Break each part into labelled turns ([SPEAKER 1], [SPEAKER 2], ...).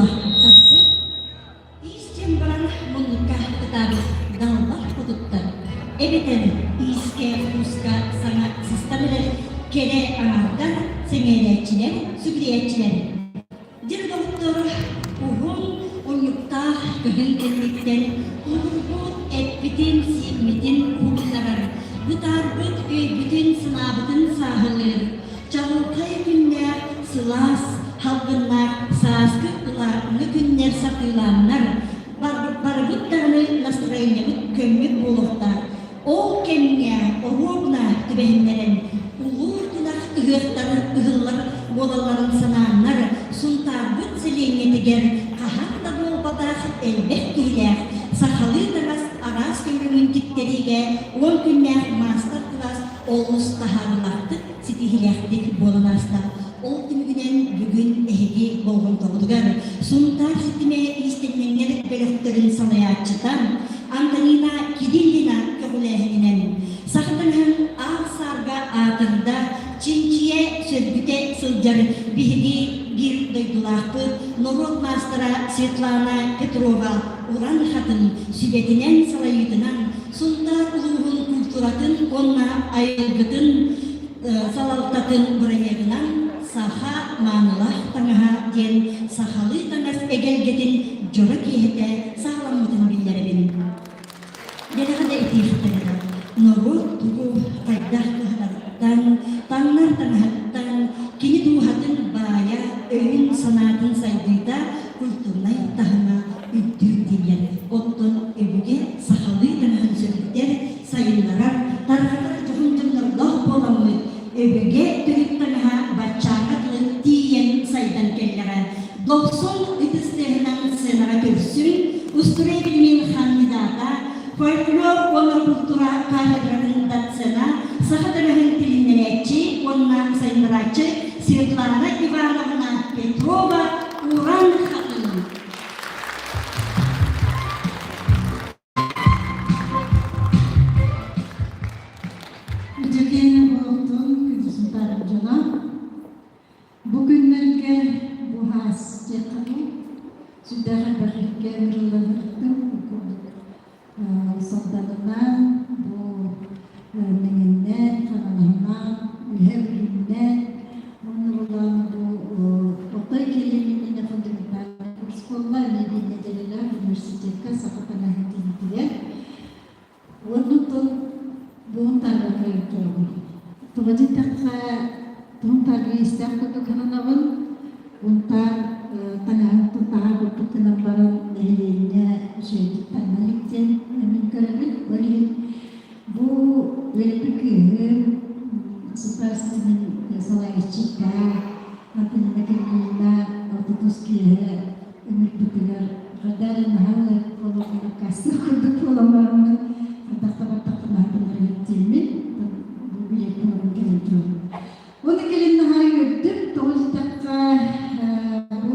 [SPEAKER 1] дойдулаахтарбыт, иис диэн баран муннукка ытаабыт далбар хотуттар, эбэтэр иискэ-ууска саҥа сыстан эрэр кэрэ аҥаардар, сэҥээрээччилэр, сүгүрүйээччилэр. Дьэ доҕоттор, уһун унньуктаах кыһын кэнниттэн уурбут эппитин-сииммитин уһугуннарар, бытаарбыт өйбүтүн-санаабытын сааһылыыр, чаҕылхай күннээх, сылаас, салгыннаах сааскы ылааҥы күннэр сатыылааннар, барыбыт даҕаны настроениебыт көммүт буолуохтаах. Ол кэмҥэ оруобуна түбэһиннэрэн, улуу тунах ыһыахтар ыһыллар буолалларын санааннар, Сунтаарбыт сэлиэнньэтигэр хаһан да буолбатах элбэх киһилээх сахалыы таҥас араас көрүҥүн тиктэриигэ 10 күннээх маастар-кылаас олус таһаарыылаахтык, ситиһиилээхтик буолан ааста. Ол түмүгүнэн бүгүн эһиги болҕомтоҕутугар Сунтаар ситимэ иистэнньэҥнэр бөлөхтөрүн салайааччыта Антонина Кириллина көҕүлээһининэн саха таҥаһын аар-саарга аатырда, чинчийэ, сөргүтэ сылдьар биһиги биир дойдулаахпыт, норуот маастара Светлана Петрова Уран Хатын сүбэтинэн салайыытынан Сунтаар улууһун культуратын уонна айылгытын салалтатын бырайыагынан «Саха маанылаах таҥаһа» диэн сахалыы таҥас эгэлгэтин дьоро киэһэтэ саҕаламмытын биллэрэбин. Дэлэҕэ да этиэхтэрэ, норуот тугу хайдах кыһанарыттан, таҥнар таҥаһыттан, кини дууһатын баайа, өйүн-санаатын сайдыыта культурнай таһыма үрдүүр дииллэр. Оттон өбүгэ сахалыы таҥаһын сөргүтэр, сайыннарар, тарҕатар дьоһун дьоннордоох буоламмыт, өбүгэ төрүт таҥаһа баччааҥҥа дылы тиийэн сайдан кэллэҕэ. Дохсун ытыс тыаһынан сценаҕа көрсүн, устуруйа билимин хандьыдаата, фольклор уонна култуура кафедратын доцена, саха таҥаһын тилиннэрээччи уонна сайыннарааччы Светлана Ивановна Петрова Уран Хатын.
[SPEAKER 2] Дьэкиэнэ буолуохтун күндү Сунтаарым дьоно. Бу күннэргэ бу хаас диэххэ дуу, сүрдээх элбэх иһиккэ ыҥырыллан сырыттым. Ол курдук Сарданынан, бу Мэҥэннэн, Хаҥалаһынан, Үөһээ Бүлүүннэн уонна булан бу отой кэлиэм иннинэ фундаментальнай курс буолла, эмиэ биир нэдиэлэлээх университекка саха таҥаһын тигиитигэр. Уонна оттон буһун таарга кыайан турабын. Тоҕо диэтэххэ, туһун таарга иистээх курдук сананабын. Бунтаар таҥаһын таһаа курдук гынан баран нэһилиэнньэ үчүгэйдик таҥна илик диэн мин көрөбүн. Ол иһин бу үөрэппит кыыһым Сунтаар ситимин салайааччыта Антонина Кириллина ортотус киэһэ ыҥырбытыгар хайдах эрэ наһаа олох аккаастыыр курдук буолан бараммын хайдах да бардахпына хатылларыгар тииймин бу билиэппин ылан кэлэн турабын. Уонна кэлин наһаа үөрдүм, тоҕо диэтэххэ бу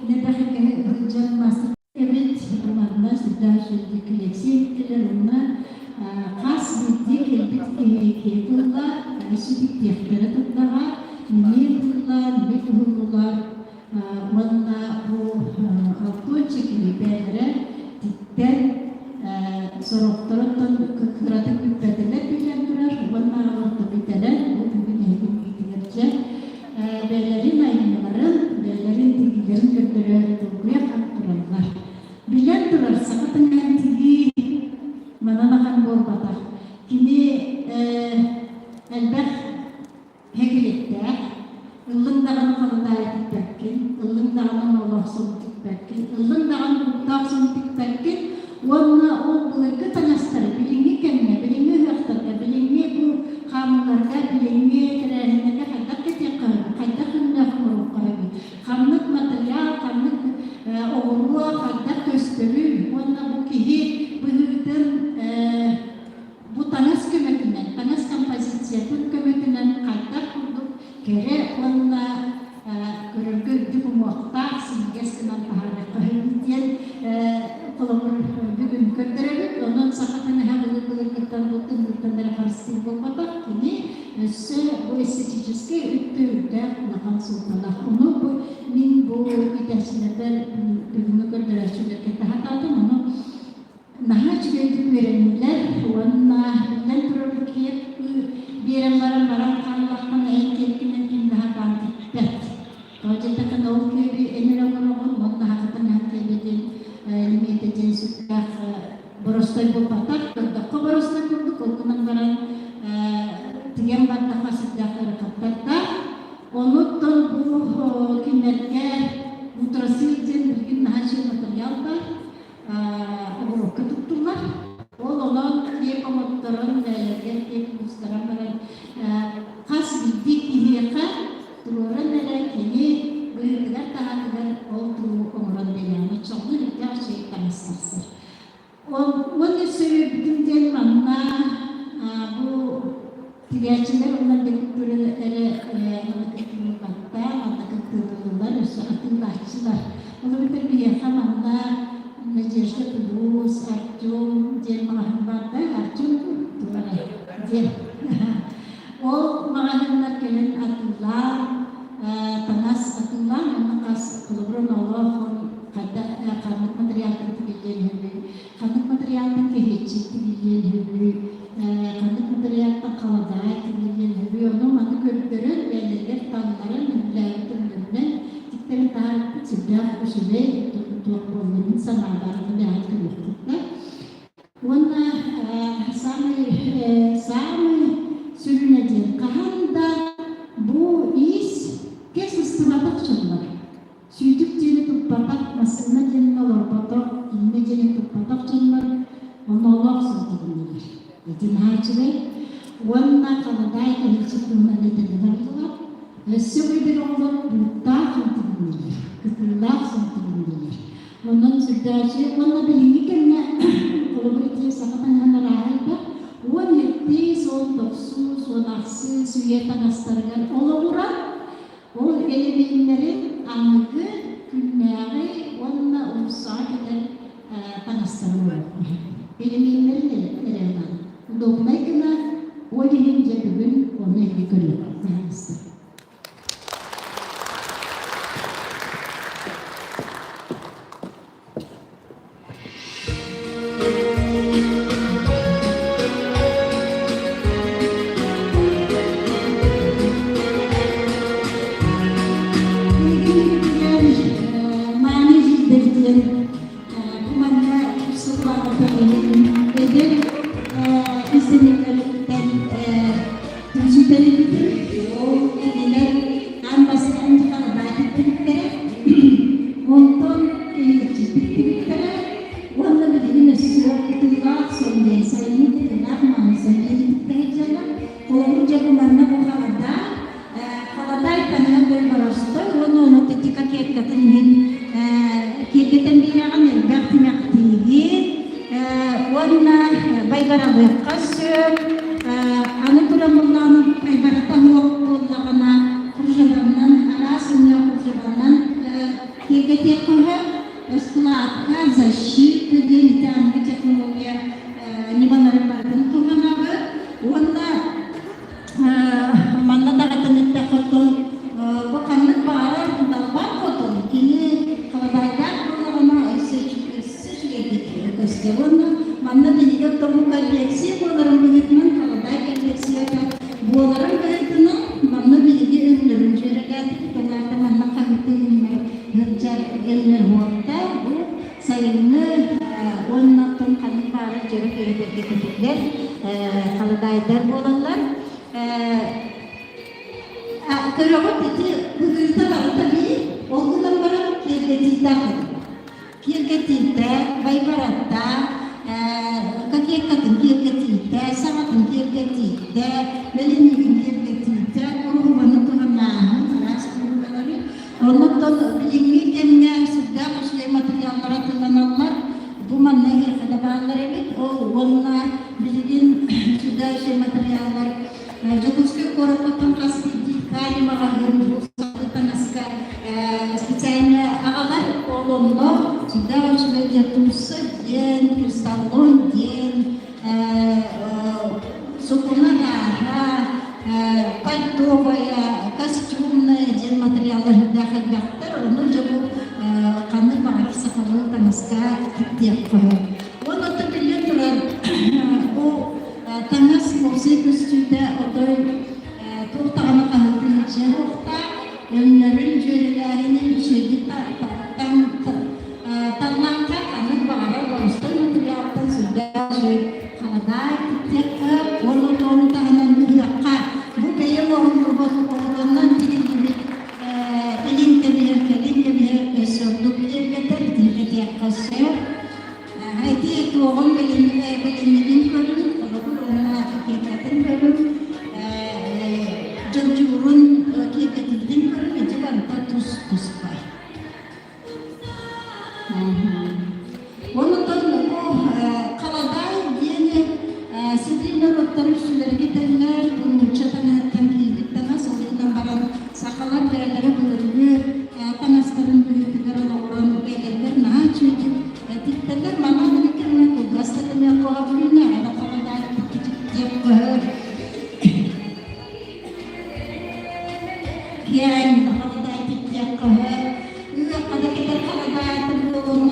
[SPEAKER 2] элбэх киһи сылдьан маастар эбит, манна сүрдээх үчүгэйдик кэллиэксийэ иһиттилэр уонна хас биирдии кэлбит киһи киһи тылла, сүтүктиэхтэрэ турдаҕа, ньимии тылла, ньимии туһуллулар уонна бу алтуонча киһи бэйэлэрэ тиктэн сорохторуттан кыратык бүппэтилэр биллэн турар уонна аҕаларта бүтэлэр бу бүгүн эһиги инникитигэр дьэ бэйэлэрин айымньыларын, бэйэлэрин тигиилэрин көрдөрө долгуйа хам тураллар. Биллэн турар, саха таҥаһын тигии манан ахан буолбатах. Кини элбэх Һэкиликтээх, ыллыҥ даҕаны халытаайы тикпэккин, ыллыҥ даҕаны ноолоох сону тикпэккин, ыллыҥ даҕаны уктаах сону тикпэккин уонна ол былыргы таҥастары билиҥҥи кэмҥэ, билиҥҥи ыһыахтарга, билиҥҥи бу хаамыыларга, билиҥҥи тэрээһиннэргэ хайдах кэтиэххэ сөбүй, хайдах өҥнөөх оҥоруохха сөбүй, ханнык матырыйаал, ханнык оҕуруо хайдах көстөрүй уонна бу киһи быһыытын бу таҥас көмөтүнэн, таҥас композициятын көмөтүнэн хайдах курдук кэрэ уонна көрөргө үрдүк уҥуохтаах, синньигэс гынан таһаарыахха сөбүй диэн холобур бүгүн көрдөрөбүт. Онон саха таҥаһа былыр-былыргыттан бу тымныыттан эрэ харыстыыр буолбатах. Кини өссө бу эстетическэй өттө үрдээх улахан суолталаах. Ону бу мин бу итэ үөрэтээччилэрбэр бүгүҥҥү көрдөрөөччүлэргэ таһатаатым. Ону наһаа үчүгэйдик үөрэннилэр уонна биллэн турар киэп биэрэн баран баран хааллаххына эн киэпкинэн ким да сатаан тикпэт. Тоҕо диэтэххинэ ол киэби эн эрэ оҥороҕун уонна хахытын аһан киэбэ диэн лимиэтэ диэн сүрдээх боростой буолбатах, көрдөххө боростой курдук, ол гынан баран тигэн бардахха сүрдээх ыарахаттардаах. Онуттан бу кинилэргэ утрасил диэн билигин наһаа үчүгэй матырыйаал баар, оҕуруокка туттуллар. Ол онон киэп оҥотторон, бэйэлэригэр киэп куустаран баран хас биирдии киһиэхэ туруоран эрэ кини быһыытыгар-таһаатыгар ол туу оҥорон биэриэҕин. Оччоҕуна үрдээх үчүгэй таҥас тахсар. Уонна өссө үөрбүтүм диэн манна бу тигээччилэр уонна декуптура эрэ кыттыылларбатта, манна кыттыыллар, өссө атыылааччылар. Ол эбэтэр биһиэхэ манна Надежда Плюс, Артем диэн маҕаһыын баар да, Артем тугу диэн. Ол маҕаһыыннар кэлэн атыылаан, таҥас атыылаан, уонна хас холобура ноолоох хайдах ханнык материалтан тигиллиэн үһүбүй, ханнык материалтан кэһиэччи тигиллиэн үһүбүй, ханнык материалтан халадаай тигиллиэн үһүбүй, ону маны көрдөрөн, бэйэлэригэр таҥнаран, үбүлээбит өҥнөрүнэн тиктэрин таһаарбыт сүрдээх үчүгэй туох буолла мин санаабар бэйэҕит көрүөххүт да. Уонна саамай саамай сүрүнэ диэн хаһан да бу иис кэс сыстыбатах дьоннор Сүүтүк диэни туппатах, массыына диэни олорботох, иинэ диэни туппатах дьоннор оноолоох сылдьыбыннылар. Ити наһаа үчүгэй. Уонна халадаай кэһиэччик туһунан этэллэр бардылар. Өссө быйдыр оҕолор бууттаах сылдьыбыннылар, кытыылаах сылдьыбыннылар. Онон сүрдээчи уонна билиҥҥи кэмҥэ холобур ити саха таҥаһын арааһа элбэх. 17, 19, 18 үйэ таҥастарыгар олоҕуран Ол элэмиэннэри аныгы күннээҕи уонна уулуссаҕа кэтэр таҥастары оҥоруохха. Элэмиэннэрин эрэ ылан, удобнай гына, ол иһин дьэ бүгүн ону эһиги көрүөххүт таһаҕастар. Мааны дьиибэр диэн бу манна сыллааҕыта эдэр истэнньэҥнэриттэн түмсүү тэрийбитим. Ол кинилэр аан бастаан халадаай киттибиттэрэ. Онтон киһиргиччитиктибиттэрэ уонна билигин өссө кытыылаах сон диэн сайыҥҥы кытыылаах мааны сон диэн сылдьаллар. Холобур, дьэ бу манна бу халадаай, халадаай таҥаһа бэл боростой уонна ону ити кокеткатын иһин киэргэтэн биэрэҕин элбэх тимэхтиигин уонна байбаралыахха сөп. Аны туран буллаҕына байбарата суох буоллаҕына кружеваннан араас өҥнөөх кружеваннан киэргэтиэххэ сөп. Ыскылаакка защита диэн ити аныгы технология ньымаларын барытын туһанабыт. Уонна манна даҕатан эттэххэ оттон бу ханнык баҕарар далбар хотун кини халадаайдаах буоллаҕына өссө үчүгэйдик көстөр. Уонна манна биһиги оттон бу коллекция буоларын быһыытынан халадаай коллекцията буоларын быһыытынан манна биһиги өҥнөрүн дьүөрэлээтибит. Ол аата манна хаһыытыһыннар сылдьар өҥнөр уоттар бу сайыҥҥы уонна оттон ханнык баҕарар дьоро киэһэлэргэ кэтиллэр халадаайдар буолаллар. Көрөҕүт ити быһыыта барыта биир, ол гынан баран киэргэтиилээх эбит. Киэргэтиитэ, байбаратта, кокеткатын киэргэтиитэ, саҕатын киэргэтиитэ, бэлиниигин киэргэтиитэ, куруһубаны туһанааһын, араас куруһубалары. Оннуттан билиҥҥи кэмҥэ сүрдээх үчүгэй матырыйааллар атыыланаллар. Бу манна эһиэхэ да бааллар эбит. Ол уонна билигин сүрдээх үчүгэй матырыйааллар Дьокуускай куораттан хас биирдии ткани маҕаһыын бу сахалыы таҥаска специально аҕалар. Ол онно сүрдээх үчүгэй туусса диэн, кристаллон диэн, сукуна арааһа, пальтовая, костюмная диэн материаллар сүрдээх элбэхтэр. Ону дьэ бу таҥаска тиктиэххэ сөп. Уонна оттон биллэн турар, бу таҥас уопсай көстүүтэ отой туох даҕаны хаһыытын дьиэ суохтаах, өҥнөрүн дьүөрэлээһинин үчүгэйдик таллахха ханнык баҕарар боростуой матырыйаалтан сүрдээх үчүгэй халадаай тиктиэххэ уонна ону таһынан ыһыахха бу бэйэм оҥорбут оҕуруоннан тигиллибит илин кэбиһэр, кэлин кэбиһэр өссө ордук киэргэтэр, итиргэтиэххэ сөп. Ити туоҕун билиннибин көрүҥ, холобур уонна киэргэтин көрүҥ, дьончуурун киэргэтилбин көрүҥ, ити барыта тус-туспа. Онтон бу халадаай диэни ситии норуоттар үксүлэргэ тэҥнэр, бу нуучча таҥаһыттан киирбит таҥас, ол гынан баран сахалар бэйэлэрэ былыргы таҥастарын быһыытыгар олоҕуран бэйэлэригэр наһаа үчүгэйдик тиктэллэр. Манна аныгы кэмҥэ кылгас да кэмҥэ хоһоҕуруйна, аны халадаай диэк көһөр. Киэҥ халадаайдык ыаххада кэтэр халадаайтын буолуон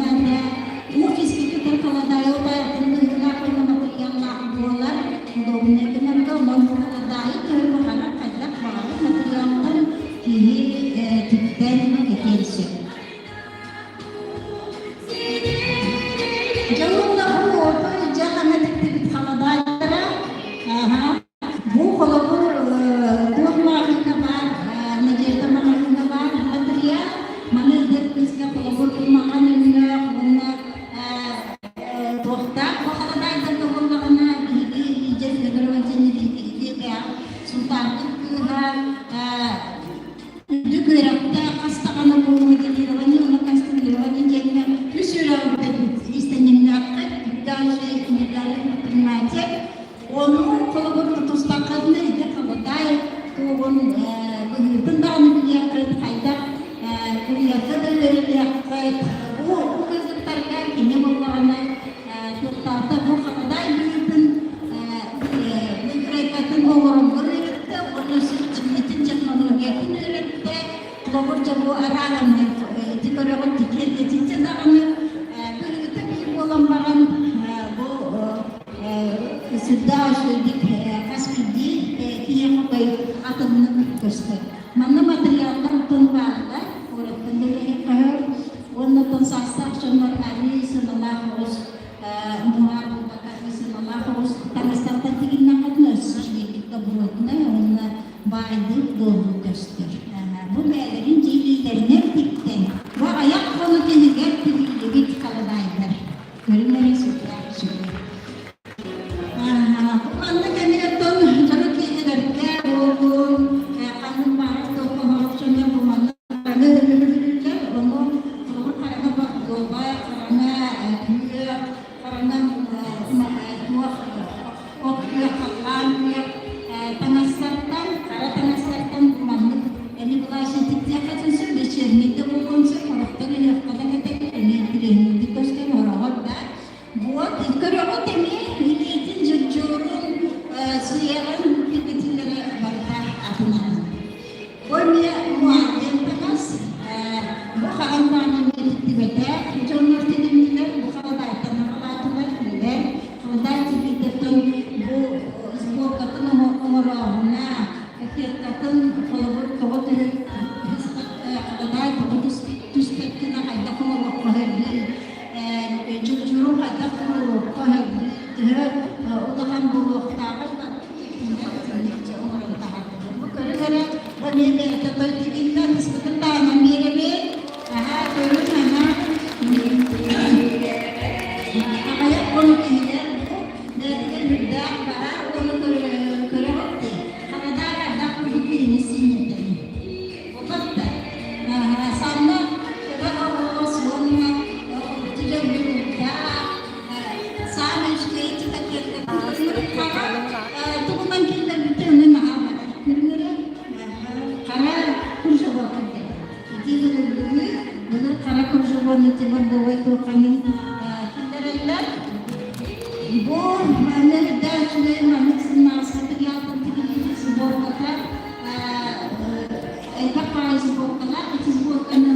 [SPEAKER 2] офиска кэтэр халадаайы баайтын быһыылаах уонна матырыйааллаах буолар. Удобнай гынарга онон бу халадаайы төһө баҕарар хайдах баҕарар матырыйаалтан киһи тиктэн кэтиэн сөп. Дьэ уонна бу орто дьэ ханна тиктибит халадаайдара Бу холобур туох маҕаһыыҥҥа баар, Надежда маҕаһыыҥҥа баар матырыйаал. Маны эдэр кыыска холобур маҥан өҥнөөх уонна туохтаах бу халадаайдарга буоллаҕына биһиги Лидия Федорова диэн биһиги бэйэҕит Султаанкыт кыыһа үрдүк үөрэхтээх хас даҕаны бу моделирование уонна конструирование диэҥҥэ үс үөрэҕи бүтэрбит иистэнньэҥнээххит даже индивидуальный предприниматель. Ону холобур тутустаххытына ити хабатай туоҕун быһыытын даҕаны билиэххит, хайдах куруйарга да үөрэтиэххит. Бу кыргыттарга кини буоллаҕына туохтаахта бу хабатай быһыытын выкройкатын оҥорорго үөрэттэ уонна ситимнэтин технологиятын үөрэттэ. Холобур дьэ бу арааһынай ити көрөҕүт тикиэр этитэ даҕаны быһыыта биир буолан баран бу сүрдээх үчүгэйдик хас биирдии киһиэхэ той атыннык көстөр. Манна матырыйааллар тыл бааллар, куораттан да үлэһиэххэ уонна оттон саастаах дьоннор арыы сыаналаах оҕус муҥар буолбакка арыы сыаналаах оҕус таҥастартан тигиннэххитинэ өссө үчүгэйдик добротнай уонна баайдык дуоллук көстөр. Бу бэйэлэрин дьиэлиилэринэн тиктэн, бу айах хонук иһигэр тигиллибит халадаайдар. Көрүҥ эрэ сүрдээх үчүгэй. Манна кэмиттэн дьону киһилэргэ буоллун, ханнык баҕарар туохха бу манна хараҥа өҥүлүллэр, ону холобур хараҥа бордуоба, хараҥа күөх, хараҥа туох от күөх, халлаан күөх таҥастартан, хара таҥастартан бу маннык эми былааччы тиктиэххэ сөп, вечерний да буолуон сөп, сорохтор ыһыахха да кэтэллэр, эмиэ интириэһинэйдик көстөр, сороҕор да. Вот, көрөҕүт эмиэ илиитин дьурдьуурун, сыйаҕын киргитиллэрэ барыта атын атын. Бу эмиэ муариан таҥас, бу хаһан даҕаны эмиэ тиктибэтэх дьоннор тилиннилэр, бу халадаайтан аҕалаатылар, билэр. Халадаай тигиититтэн бу сборкатын оҥорооһуна, кокеткатын холобур тоҕо түһэ халадаай тоҕо түспэт гына хайдах оҥоруохха сөбүй, дьурдьуурун хайдах туруоруохха сөбүй, төһө улахан буолуохтааҕый оҥорон таһаардылар. Бу көрүҥ эрэ, бу эмиэ бэйэтэ той тигиннэ, ытыспытын таһынан биэрэбит. Аһаа, көрүҥ, аһаа. Аҕыйах хонук иһигэр бу бэйэтигэр үрдээх баһаар уону көрөҕүт дии. Халадаай ардах курдук киһини сииннэтэрин. Албатта, санна кыра оҕоҕо уонна дьон саамай үчүгэй тугунан киллэрбитэ аны наһаа күрүҥэрэ хара кружево кэллэ. Ити былыргы былыр хара кружевоны тимир туохханын киллэрэллэр. Бу манна үрдээх үчүгэй маннык сымнаҕас материалтан тигиллибит сборката элбэх баҕайы сборкалаах. Ити сборканы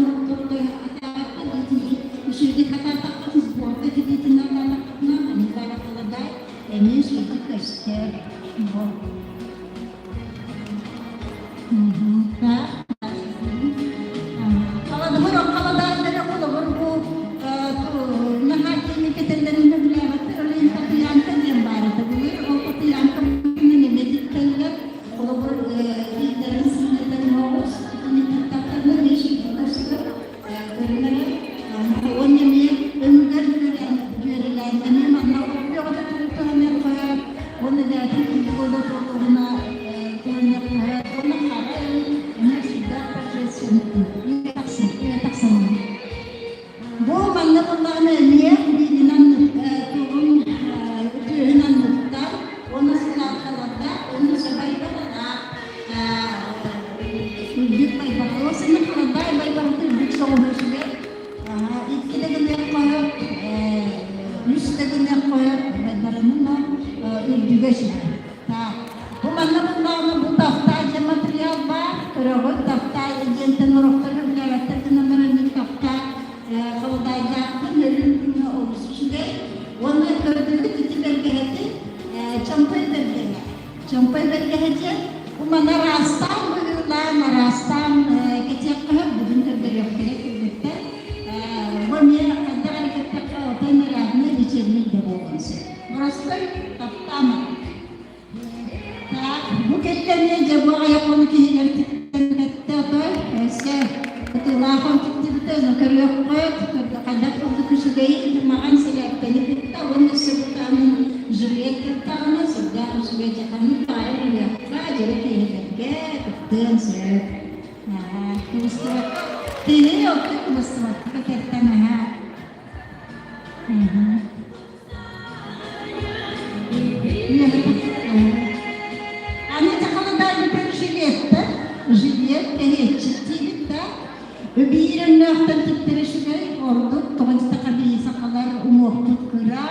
[SPEAKER 2] үчүгэйдик хатаатахха Халадыбыр халадаайдара холобур бу наһаа киэҥник этэллэрин сөбүлээбэттэр, ол иһин татыйаанка диэн баар этэ. Былыр ол татыйаанка эмиэ тиктэллэр. Холобур, биирдэрин сымыытын оҕус, итини тиктахтарына эмиэ сүргү көрүнэрэ. Уонна эмиэ өҥүгэр дьүөрэлээн эмиэ манна оппуоҕата туруктаһыныахха, уонна бэйэтин курдук олоруоҕуна туһаныахха, уонна хара эмиэ сүрдээх тахсан. Бу манна буоллаҕына эмиэ бииринэн тугун түөһүн анныттар уонна сылаахталарда уонна сабайбатаҕа үрдүк байбаҕа сыны халадаай байбаҕыты үрдүк соҕуһуусугар икки да гыныах хойор, үс да гыныах хойор байбарынына үрдүгэ сүтэр. Бу манна буллаҕына бу тафта диэн материал баар, көрөҕүт, тафта диэнтэн орохтор билээбэттэр гынан баран тафта холодайдаахпын өлүн күҥҥэ олус үчүгэй. Уонна көрдүгүт ити бэргэһэтин чомпой бэргэһэ. Чомпой бэргэһэ диэн бу маны араастаан быһыылаан, араастаан кэтиэххэ сөп, бүгүн көрдөрүөхтэрэ кыргыттар. Бу эмиэ хайдах эрэ кэттэххэ отой нарядный вечерний да буолуон сөп. Боростой таптаама. Так, бу кэллэниэ дьэ бу аҕыйах хонук иһигэр тиктэрбэттэ отой өссө ытыылаах тиктибитэ ону көрүөххүт хайдах курдук үчүгэйин маҕан сэлээппэни кытта уонна сылтаанын жилет кыттаҕына сүрдээх үчүгэй дьаханы таайар ылыахха дьэрэ киэһэлэргэ кыттыан сөп. Кыбыстыбакка тиһи оттон кыбыстыбакка кэттэн аһаа. Аны сахалыдаайбытын жилеттэр, жилет кэһиэччик диибит да, биир өҥнөөхтөн тиктэрэ үчүгэй, ордук тоҕо диэтэххэ сахалар уҥуохпут кыра,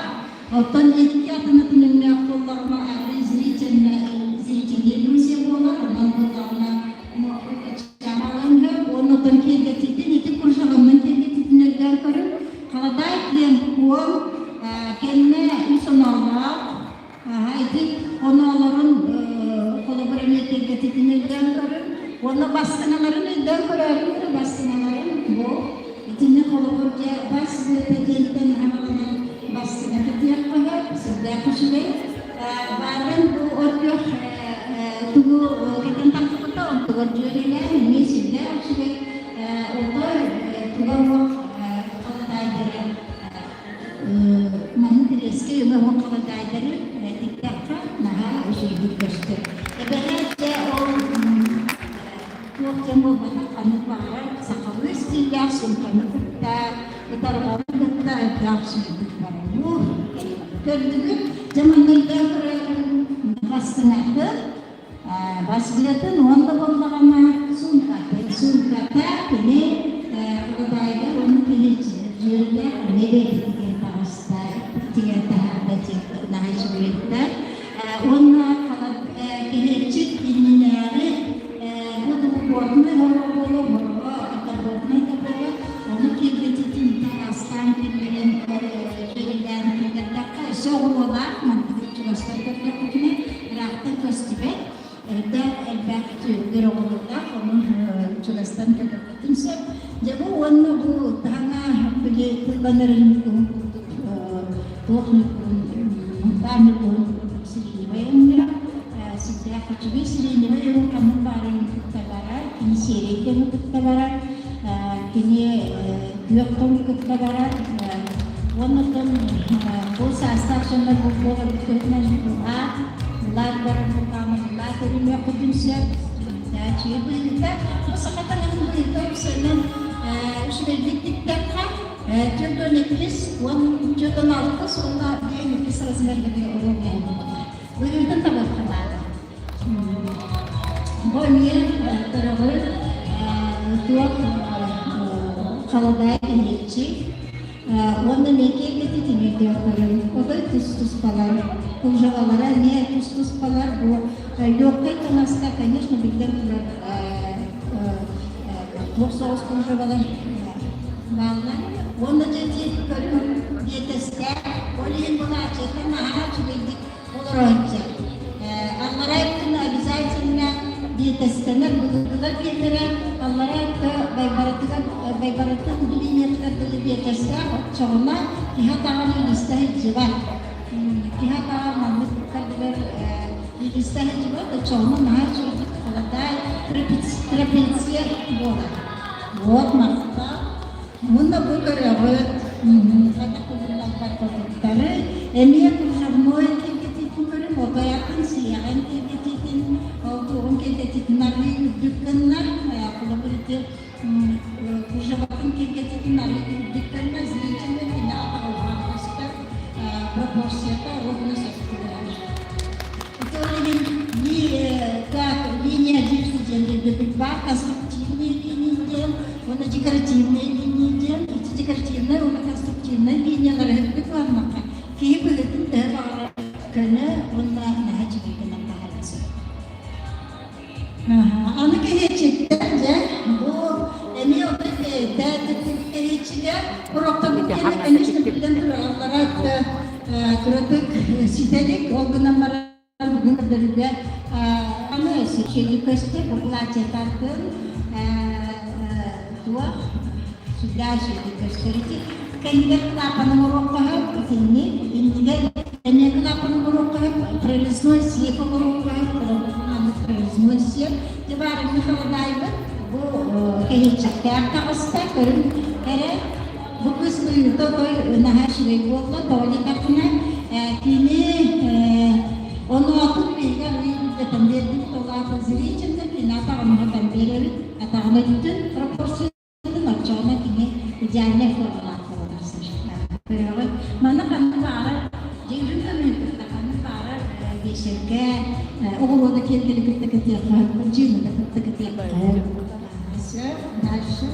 [SPEAKER 2] оттон икки атын-атын өҥнөөх буоллаҕына арыый зрительно зрительная иллюзия буолар, онон буоллаҕына уҥуохпут качааланыһар уонна оттон киэргэтиитин ити кружеваннан киэргэтиитин өйдөөн көрүҥ. Халадаай диэн куол кэннэ үс оноолоох. Ити оноолорун холобур эмиэ киэргэтитин өйдөөн көрүҥ. Уонна бастыҥаларын өйдөөн көрөөрүҥ бастыҥаларын бу итини холобур дьэ бас быата диэнтэн аналынан бастыҥа кэтиэххэ сөп, сүрдээх үчүгэй. Бааран бу ордук тугу кэтэн тахсыбыта онтугар дьүөрэлээн эмиэ сүрдээх үчүгэй отой туга уох халадаайдары маннык резкэй өҥө уох халадаайдары тиктэххэ наһаа үчүгэйдик көстөр. Эбэһээт дьэ ол туох дьон буолбатах ханнык баҕарар сахалыы стиллээх суумканы кытта ытарҕаны кытта элбэх үчүгэйдик бараллар. Көрдүгүт дьэ манна өйдөөн көрөөрүн бастыҥатын Басбыатын уонна буоллаҕына суумкатын суумката кини халадаайга уонна кини дьүөрэлээх эмиэ бэйэтигэр таҕыста тигэн таһаарда наһаа үчүгэйдэр уонна киһиччит иннинээҕи бу духовнай хоро буолуо хоро духовнай да буолуо ону киэргэтитин тараастаан киллэрэн дьүөрэлээн киллэрдэххэ өссө оҕуруолаах мантыгыт чугастан көрдөхпүтүнэ ыраахтан көстүбэт, элбэх элбэх түөрдэр оҕолордоох, ону чугастан көрбөтүн сөп. Дьэ бу уонна бу таһана били тылланарын ньукуһун курдук туох ньукуһун мунтаар ньукуһун курдук сиреневай өҥнөөх сүрдээх үчүгэй сиреневай өҥ ханнык баарын кытта барар, кини сиэрэй көҥү кытта барар, кини күөх көҥү кытта барар уонна оттон бу саастаах дьоннор бу буоларбыт көһүнэн былаат, былаат барар буоллаҕына былаат өрүнүөххүтүн сөп. Чиэ быһыыта, бу саха таҥаһын быһыыта үксэнэн үчүгэйдик тиктэххэ, 42 10 46 уонна 52 размерга олорон быһыытын табыахха наада. Бу эмиэ көрөҕүт туох халадаай кэһиэччи уонна эмиэ киэргэтитин өйдөөн көрүҥ. Отой тус-туспалар, кружевалара эмиэ тус-туспалар. Бу легкай таҥаска, конечно, биллэн турар туох соҕус кружевалар бааллар. Уонна дьэ ити көрүҥ биэтэстээх, ол иһин былаачыйата наһаа үчүгэйдик олорооччу. Биэтэстэнэр былыргылар биэлэрэ аллараа өттө байбаратыгар байбаратын линиятыгар дылы биэтэстээх оччоҕуна киһи атаҕар илистэ сылдьыбат. Киһи атаҕар маннык кардыгар илистэ сылдьыбат, оччоҕуна наһаа үчүгэйдик халадаай трапеция буолар. Вот махтал. Уонна бу көрөҕүт, хайдах курдук хотуттары эмиэ кружевной килгэтиитин көрүҥ, отойатын, сиэҕин килгэтиитин, туоҕун килгэтиитин арыы үрдүк гыннар, холобур ити кружеватын килгэтиитин арыы үрдүк гынна, зрительный кини атаҕалаан көстөр, пропорцията ровно сөп түбэһэр. Ити ол иһин так, линия дьиэхи диэн өйдөбүл баар, конструктивный линия диэн, уонна декоративная линия диэн, ити декоративная уонна конструктивная линиялары үрдүк ыланнахха, киһи быһыытын төһө баҕарар көнө уонна наһаа үчүгэй гынан таһаарыан сөп. Аны кэһиэччиттэр дьэ, бу эмиэ отой бэйэтэ кэһиэччигэ урокторбут кэннэ, конечно, биллэн турар, кыратык ситэлик, ол гынан баран бүгүн көрдөрүүгэ аны сүчүгү көстө бу платье тардын туох сүрдээх үчүгэй көстөр ити кэннигэр кылаапаны оҥоруохха сөп итинник иннигэр эмиэ кылаапаны оҥоруохха сөп прорезной сиэп оҥоруохха сөп маннык прорезной сиэп дьэ баарыҥҥы халадаайбыт бу кэһиэччиктээх таҕыста көрүҥ эрэ бу кыс быйылта отой наһаа үчүгэй буолла тоҕо диэтэххинэ кини оноотун биһиги арыый үрдэтэн биэрдибит ол аата зрительно кини атаҕын аһатан биэрэбит атаҕын өттүн пропорциятын оччоҕуна кини идеальнай формалаах буола тахсар көрөҕүт манна ханна баҕарар дьиҥин көмүһүн кытта ханна баҕарар биэчэргэ оҕуруота киэргэли кытта кэтиэххэ дьиҥи да кытта кэтиэххэ сөп дальше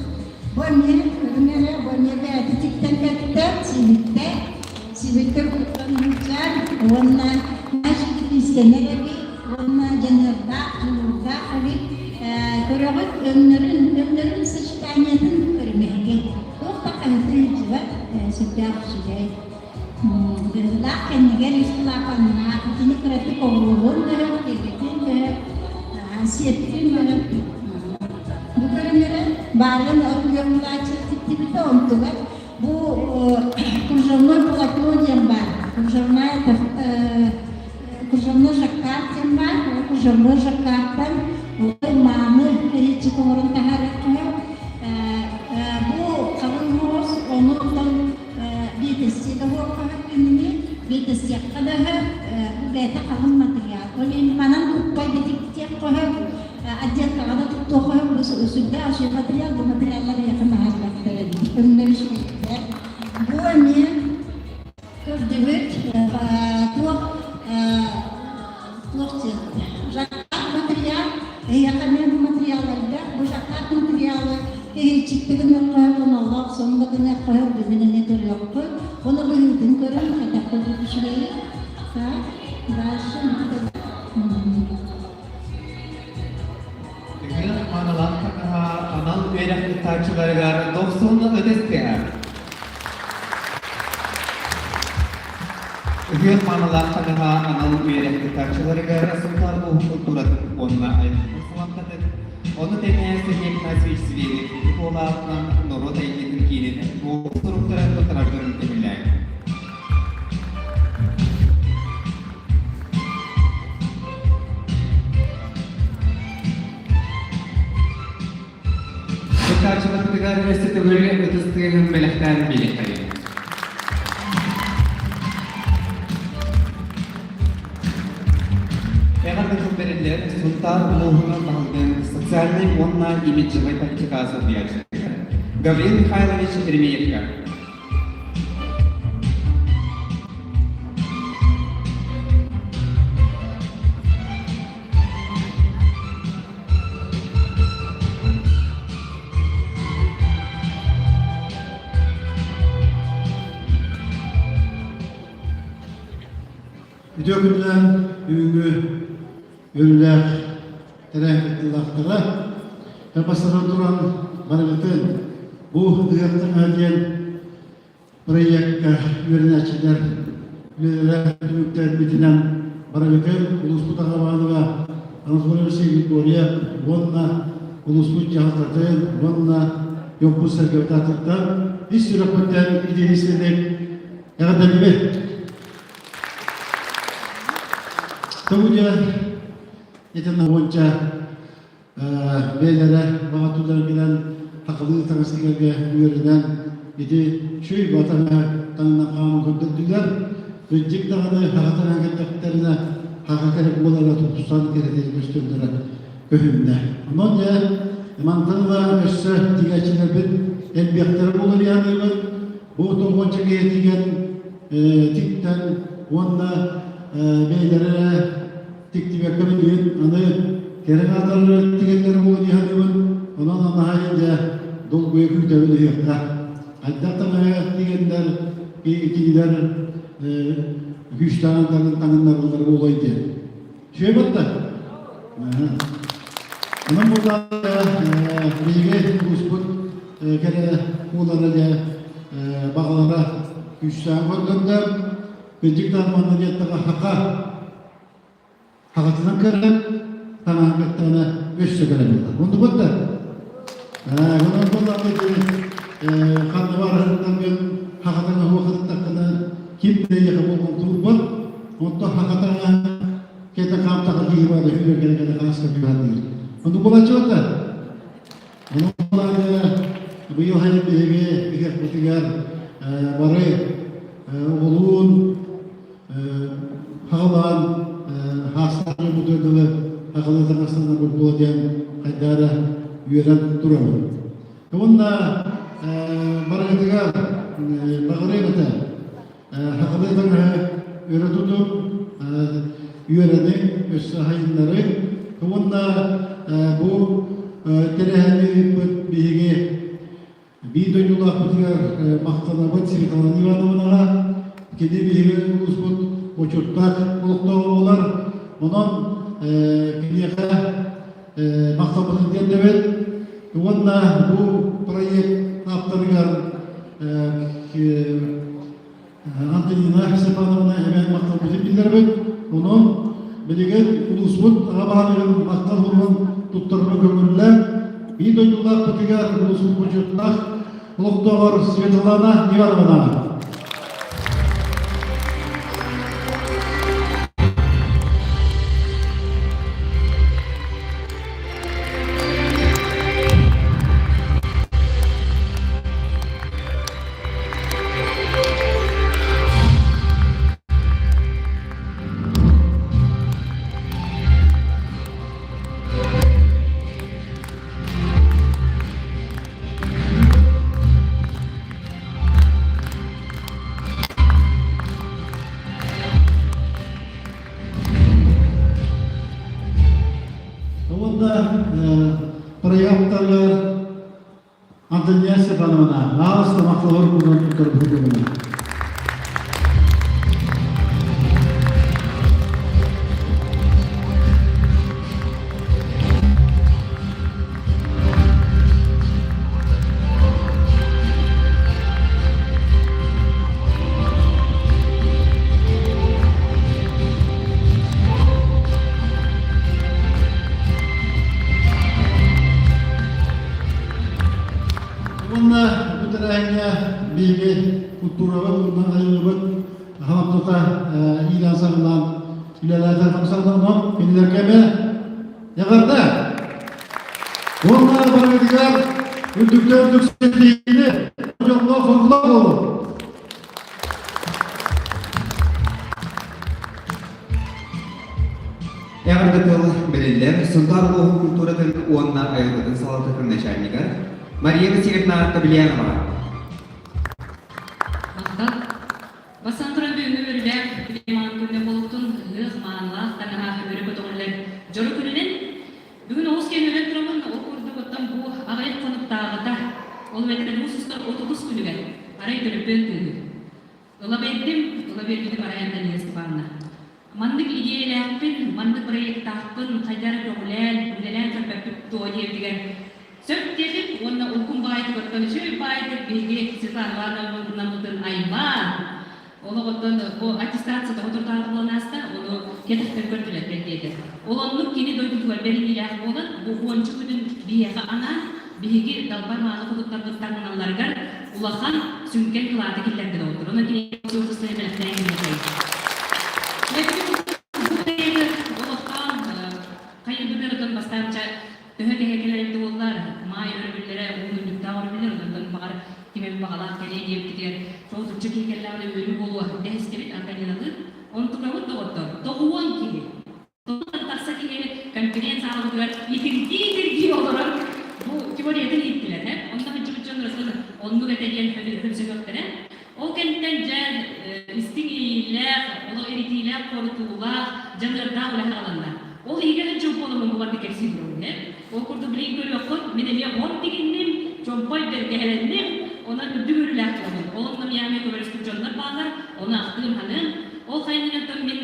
[SPEAKER 2] Бу эмиэ көрүҥ эрэ, бу эмиэ бэйэтэ тиктэн кэттэ, сибиттэ, сибиттэ куттан сылдьар уонна иистэнэр эбит уонна дьаныардаах, дьулуурдаах эбит. Көрөҕүт, өҥнөрүн, өҥнөрүн сочетаниетын көрүмэһиги. Туох да хаһыта сылдьыбат, сүрдээх үчүгэй. Быһыылаах кэннигэр үс кылаапаннаах, итини кыратык оҕуруолуон бөһөх, киэргэтиэн бөһөх, сиэптиэн бөһөх. Бу көрүҥнэрэ баарын отуйаммылааччы тиктибитэ, онтугар бу кружевной полотно диэн баар, кружевная кружевной жаккард диэн баар, ол кружевной жаккардтан мааны кэһиэччик оҥорон таһаарыахха бу халыҥ муос, ону оттон биэтэстиэ да уоппаһар кинини, биэтэстиэххэ да өһөр, бу бэйэтэ халыҥ матырыйаал. Ол иһин манан укпай да тиктиэх хоһор, отделкаҕа да туттуох хоһор, бу сүрдээх үчүгэй материал, бу материаллар эйиэхэ наһаа элбэхтэр эбит. Өҥнөр үчүгэйдэр. Бу эмиэ көрдүбүт, туох туох диэн жаккард материал, эһиэхэ эмиэ бу материал элбэх, бу жаккард материалы кэһиэччиккэ гыныахха сөп, оноолоох сон да гыныахха сөп, бүгүн эмиэ көрүөххүт. Ону быһыытын көрөн, хайдах курдук үчүгэйий. Так, дальше.
[SPEAKER 3] Ыһыах маанылаах таҥаһа анал үөрэх ыытааччыларыгар дохсун ытыс тыаһа. Ыһыах маанылаах таҥаһа анал үөрэх ыытааччыларыгар Сунтаар улууһун культуратын уонна айылҕатын саламтатын, ону тэҥэ Сергей Игнатьевич Зверев туолаатынан норуот айымньытын киинин туоһу суруктарын туттараргын көҥүллээн. Кыттааччыларбытыгар өссө төгүл ытыс тыаһын бэлэхтээн биэриэххэйиҥ. Эҕэрдэ тыл бэриллэр Сунтаар улууһунан баһылыгын социальнай уонна имиджевай политика солбуйааччытыгар Гаврил Михайлович Еремеевка.
[SPEAKER 4] Үтүө күнүнэн бүгүҥҥү үөрүүлээх тэрээһин кыттыылаахтара бастатан туран барыгытын бу ыһыах таҥаһа диэн проекка үөрэнээччилэр үлэлэрэ түмүктэрбитинэн барыгытын улууспут аҕа баһылыга. Анатолий Алексеевич Григорьев уонна улууспут дьаһалтатын уонна дьоммут сэргэбит аатыттан ис сүрэхпиттэн итиниистэнник эҕэрдэлиибит! Тобудьа итиннэ уонча бэйэлэрэ баҕа туларгынан хахылыы таҥас тигэргэ үөрэнэн ити чүй батаҥа таҥна хааман көрдөрдүлэр. Кырдьык даҕаны хаха таҥан кэлтэхтэринэ хаха кэрэ буолара тупсан кэрэтин көстөллөрө көһүннэ. Онон дьэ мантан ыла өссө тигээччилэрбит элбиэхтэрэ буолар яныыбыт. Бу тоҕуонча киһи тигэн тиктэн уонна бэйэлэрэ тиктибэккэ билигин аны кэрэ аатар тигэннэр буолуо дии саныыбын. Онон анаһайын дьэ долгуйа күүтэбин ыһыахха. Хайдах даҕаны тигэннэр кинилэр күүстээх таҥыннарыллар буолуой диэн. Үчүгэй батта? Онон буоллаҕа биһиги улууспут кэрэ куулара дьэ баҕалара күүстээх көрдөрдө. Кырдьык да манна диэттэҕэ хаха хаҕатынан көрөн таҥаһын кыттаҕына өссө көрөн буолар. Оннук да? Онон буоллаҕына ханна барарыттан хахатан оһуохатыттаххына ким да эйиэхэ болҕомтолубат. Онтон хахатаҥа кэтэ хаамтаха киһи баада хүлэр кэлэ кэлэ хааска түһэн Оннук буолааччы да? Онон быйыл хайын биһиги ыһыахпытыгар бары оҕолуун хаҕалаан хаастаах дьоммутугар дылы хахалы таҥастанарбыт буола диэн хайдаара үөрэн турабын. Уонна барыгытыгар баҕарыам этэ хахалы таҥаһы өрө тутуҥ, үөрэниҥ, өссө аһайыннарыҥ. Уонна бу тэрээһини ыыппыт биһиги биир дойдулаахпытыгар махтанабыт Светлана Ивановнаҕа. Кини биһиги улууспут бочуоттаах олохтооҕо буолар. Онон киниэхэ махталбытын тиэрдэбит. Уонна бу проект ааптарыгар Антонина Степановна эбээн махталбытын биллэрэбит. Онон билигин улууспут аҕа баһылыгын махтал суругун туттарга көҥүллээн, биир дойдулаахпытыгар улууспут бочуоттаах олохтооҕор Светлана Ивановна. Уонна проекттарыгар Антонина Степановна, аҕыс тамахталар курдук туттарбытын. Уонна бу тэрээһиҥҥэ биһиги культурабыт уонна айылгыбыт халамтата иилээн-саҕалаан үлэлээтэр хамсаатар кинилэргэ эмэ эҕэрдэ! Уонна барыгытыгар үрдүктэн үрдүк ситиһиини дьоллоох-соргулаах буолун!
[SPEAKER 3] Эҕэрдэ тыл бэриллэр Сунтаар улууһун культуратын уонна айылҕатын салалтатын начальнигар Мария Васильевна Табельяноваҕа.
[SPEAKER 5] Махтал. Бастан туран бүгүҥҥү үөрүүлээх маҥан күҥҥэ буолуктун ыһыах маанылаах таҥаһа өрө көтөҕүллэр дьоро күнүнэн бүгүн оҕус киэн өлөн тураммын ол курдук оттон бу аҕыйах хонуктааҕыта ол эбэтэр муус устар 30 күнүгэр арай төлөпүөн тыаһыыр. Ыла биэрдим, ыла биэрбитим арай Антонина Степановна. Маннык идиэйэлээхпин, маннык проектаахпын хайдах эрэ көҕүлээн, үлэлээн көрбөппүт дуо диэбитигэр сөп диэтим уонна улкум баайдык оттон үчүгэй баайдык биһиги Светлана Ивановнабытын аймаан. Олох оттон бу аттестация тоҕо турдаҕа буолан ааста, ону кэтэхтэн көрдүлэр бэл диэтэ. Ол оннук кини дойдутугар бэриниилээх буолан, бу уонча күнүн биһиэхэ анаан, биһиги далбар мааны хотуттарбыт таҥналларыгар улахан сүҥкэн кылааты киллэрдэ доҕоттор. Онон кини суоппустаны бэлэхтээн кэлиэхэй. Олохтоон хайырбытыгар отон бастаанча төһө кэһэ кэлэр эбит буоллар, маай өрөбүллэрэ уһун унньуктаах өрөбүллэр, онон баҕар ким эмит баҕалаах кэлиэ диэбитигэр соҕотуччу киһи кэллэҕинэ үөрүү буолуо дэһистибит Антониналыын. Онтукабыт доҕоттор, тоҕуон киһи. Тоҕуттан тахса киһи конференц-саалабытыгар итиргии-итиргии олорон бу теориятын ииттилэр. Э? Онно сылдьыбыт дьон ырытын оннук этэ диэн хөбүсөһүөхтэрэ. Ол кэнниттэн дьэ истиҥ иэйиилээх, олох иритиилээх, хорутуулаах, дьаныардаах үлэ саҕаланна. Ол иһигэр дьыл буоламмын бу барыта кэпсии турабын. Э? Ол курдук билигин көрүөххүт, мин эмиэ он тигинним, чомпой бэргэһэлэнним, онон үрдүк үөрүүлээх турабын. Ол онно миэхэ көмөлөспүт дьоннор бааллар, ону ахтыым-ханыым. Ол хайынынан мин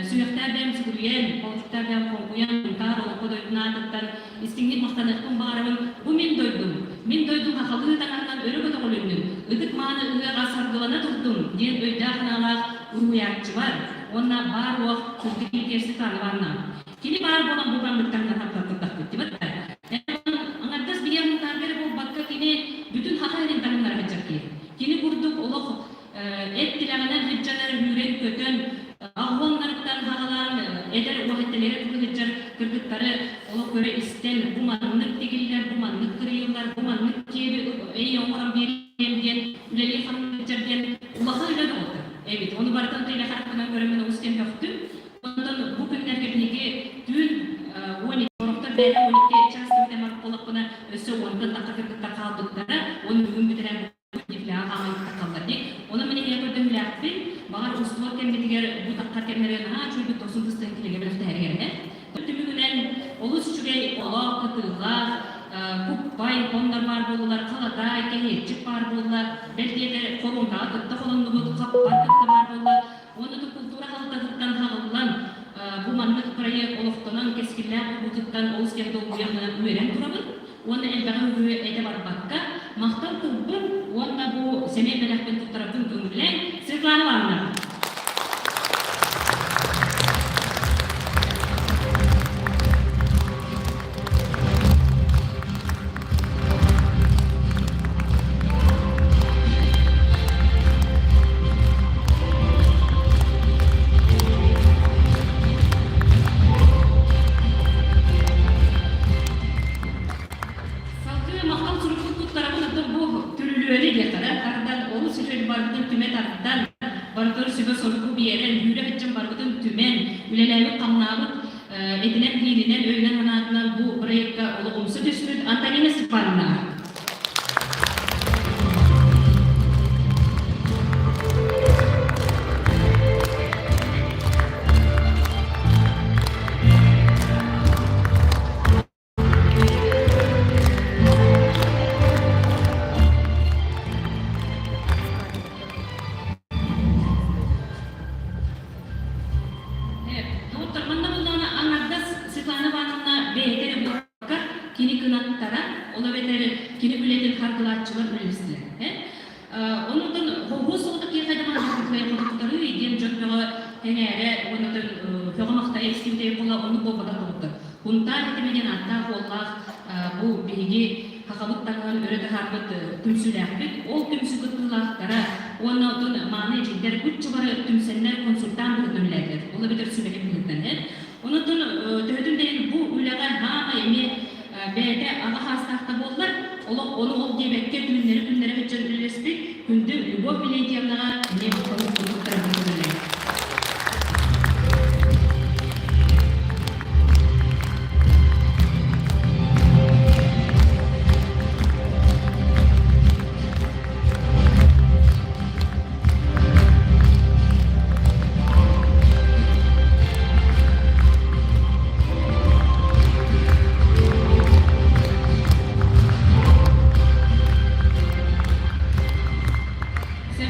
[SPEAKER 5] сүһүөхтээх бэйэм сүгүрүйэн, холчуктаах бэйэм хоҥкуйан, Сунтаар олоҥхо дойдутун аатыттан истиҥник махтаныахпын баҕарабын. Бу мин дойдум, мин дойдум хахалыы таҥаһынан өрө көтөҕүлүннүн, ытык-мааны ыһыаҕа саргылана турдун диэн өйдөөх-санаалаах уруһуйааччыбар уонна баар-уох Сырдык Кириэс Светлана Ивановна. Кини баар буолан бу бармыттан хаппаттахпыт дибат да. Аҥардас биһиэ мунтаарга эрэ буолбакка кини бүтүн хаха иһин таһыннара сылдьар киһи. Кини курдук олох эт тилэҕинэн сылдьанар, үүрэн-көтөн, аҕуоннарыттан хаҕалаан эдэр уоһэттэлэрэ тылы сылдьар кыргыттары олох көрө истэн, бу маннык тигиллэр, бу маннык кырыйыллар, бу маннык киэби эй оҥорон биэриэм диэн үлэлии хамсыыр диэн улахан үлэ доҕоттор эбит. Ону барытын тыйла харахпынан көрөммүн олус диэн сөхтүм. Онтон бу күннэргэ биһиги түүн 12 сорохтор бэйэтэ 12 чаас кэмтэн барбыт буоллахпына, өссө уонтан тахха кыргыттар хаалбыттара, уонна бүгүн бүтэрэн дефляҕа хааман таххаллар дии. Онон мин эһиэхэ көрдөһүүлээхпин, баҕар устубат кэммитигэр бу таххар кэмнэргэ наһаа үчүгэйдик тохсун тыстан кинигэ бэлэхтэһэригэр этэ. Түмүгүнэн олус үчүгэй олох, кытыылаах, куппай, хоннор баар буоллулар, халадаай, кэһиэччик баар буолла, бэл диэтэр хоруоҥкаҕа кытта холоннубут, хаппар кытта баар буолла. Уонна да култуура халтатыттан хаҕыллан, бу маннык проект олохтонон, кэскиллээх буолбутуттан олус кэм долгуйан үөрэн турабын. Уонна элбэҕи үгүһү этэ барбакка, махтал тылбын уонна бу сэмэй бэлэхпин туттарарбын көҥүллээн, Светлана Ивановна. Салгыы махтал сурукпут туттарабын оттон бу түрүлүөнү диэххэ тардан олус үчүгэй барбытын түмэ тардан барытыгар сүбэ-соргу биэрэн үүрэ сылдьан барбытын түмэн үлэлээбит-хамнаабыт этинэн-киининэн өйүнэн-санаатынан бу проекка олох умса түспүт Антонина Степановна. Доҕоттор, манна буоллаҕына аҥардас Светлана Ивановна бэйэтэ эрэ буолбакка, кини кынаттара, ол эбэтэр кини үлэтин харгылааччылар үлэлэстилэр. Оннуттан холхуос соҕотох киһи хайдах хотуктарый диэн дьон бөҕө сэҥээрэ уонна көҕө-махтайа истибитэ буола оннук буолбатах доҕоттор. Кунтаар этимэ диэн ааттаах уоллаах бу биһиги Хахабыт таҥаһын өрө таһаарбыт түмсүүлээхпит. Ол түмсүү кыттыылаахтара уонна оттон мааны эдьиийдэр буччу бары түмсэннэр консультант быһыытынан үлэлээтилэр. Ол эбэтэр сүбэһит быһыытынан. Онон төһөтүн да иһин бу үлэҕэ хаамай эмиэ бэйэтэ аҕа хаастаах да буоллар, олох ону ол диэбэккэ түүннэри-күннэри сылдьан үлэлэспит күндү Любовь Милентьевнаҕа эмиэ махталын туттарабын көҥүллээн.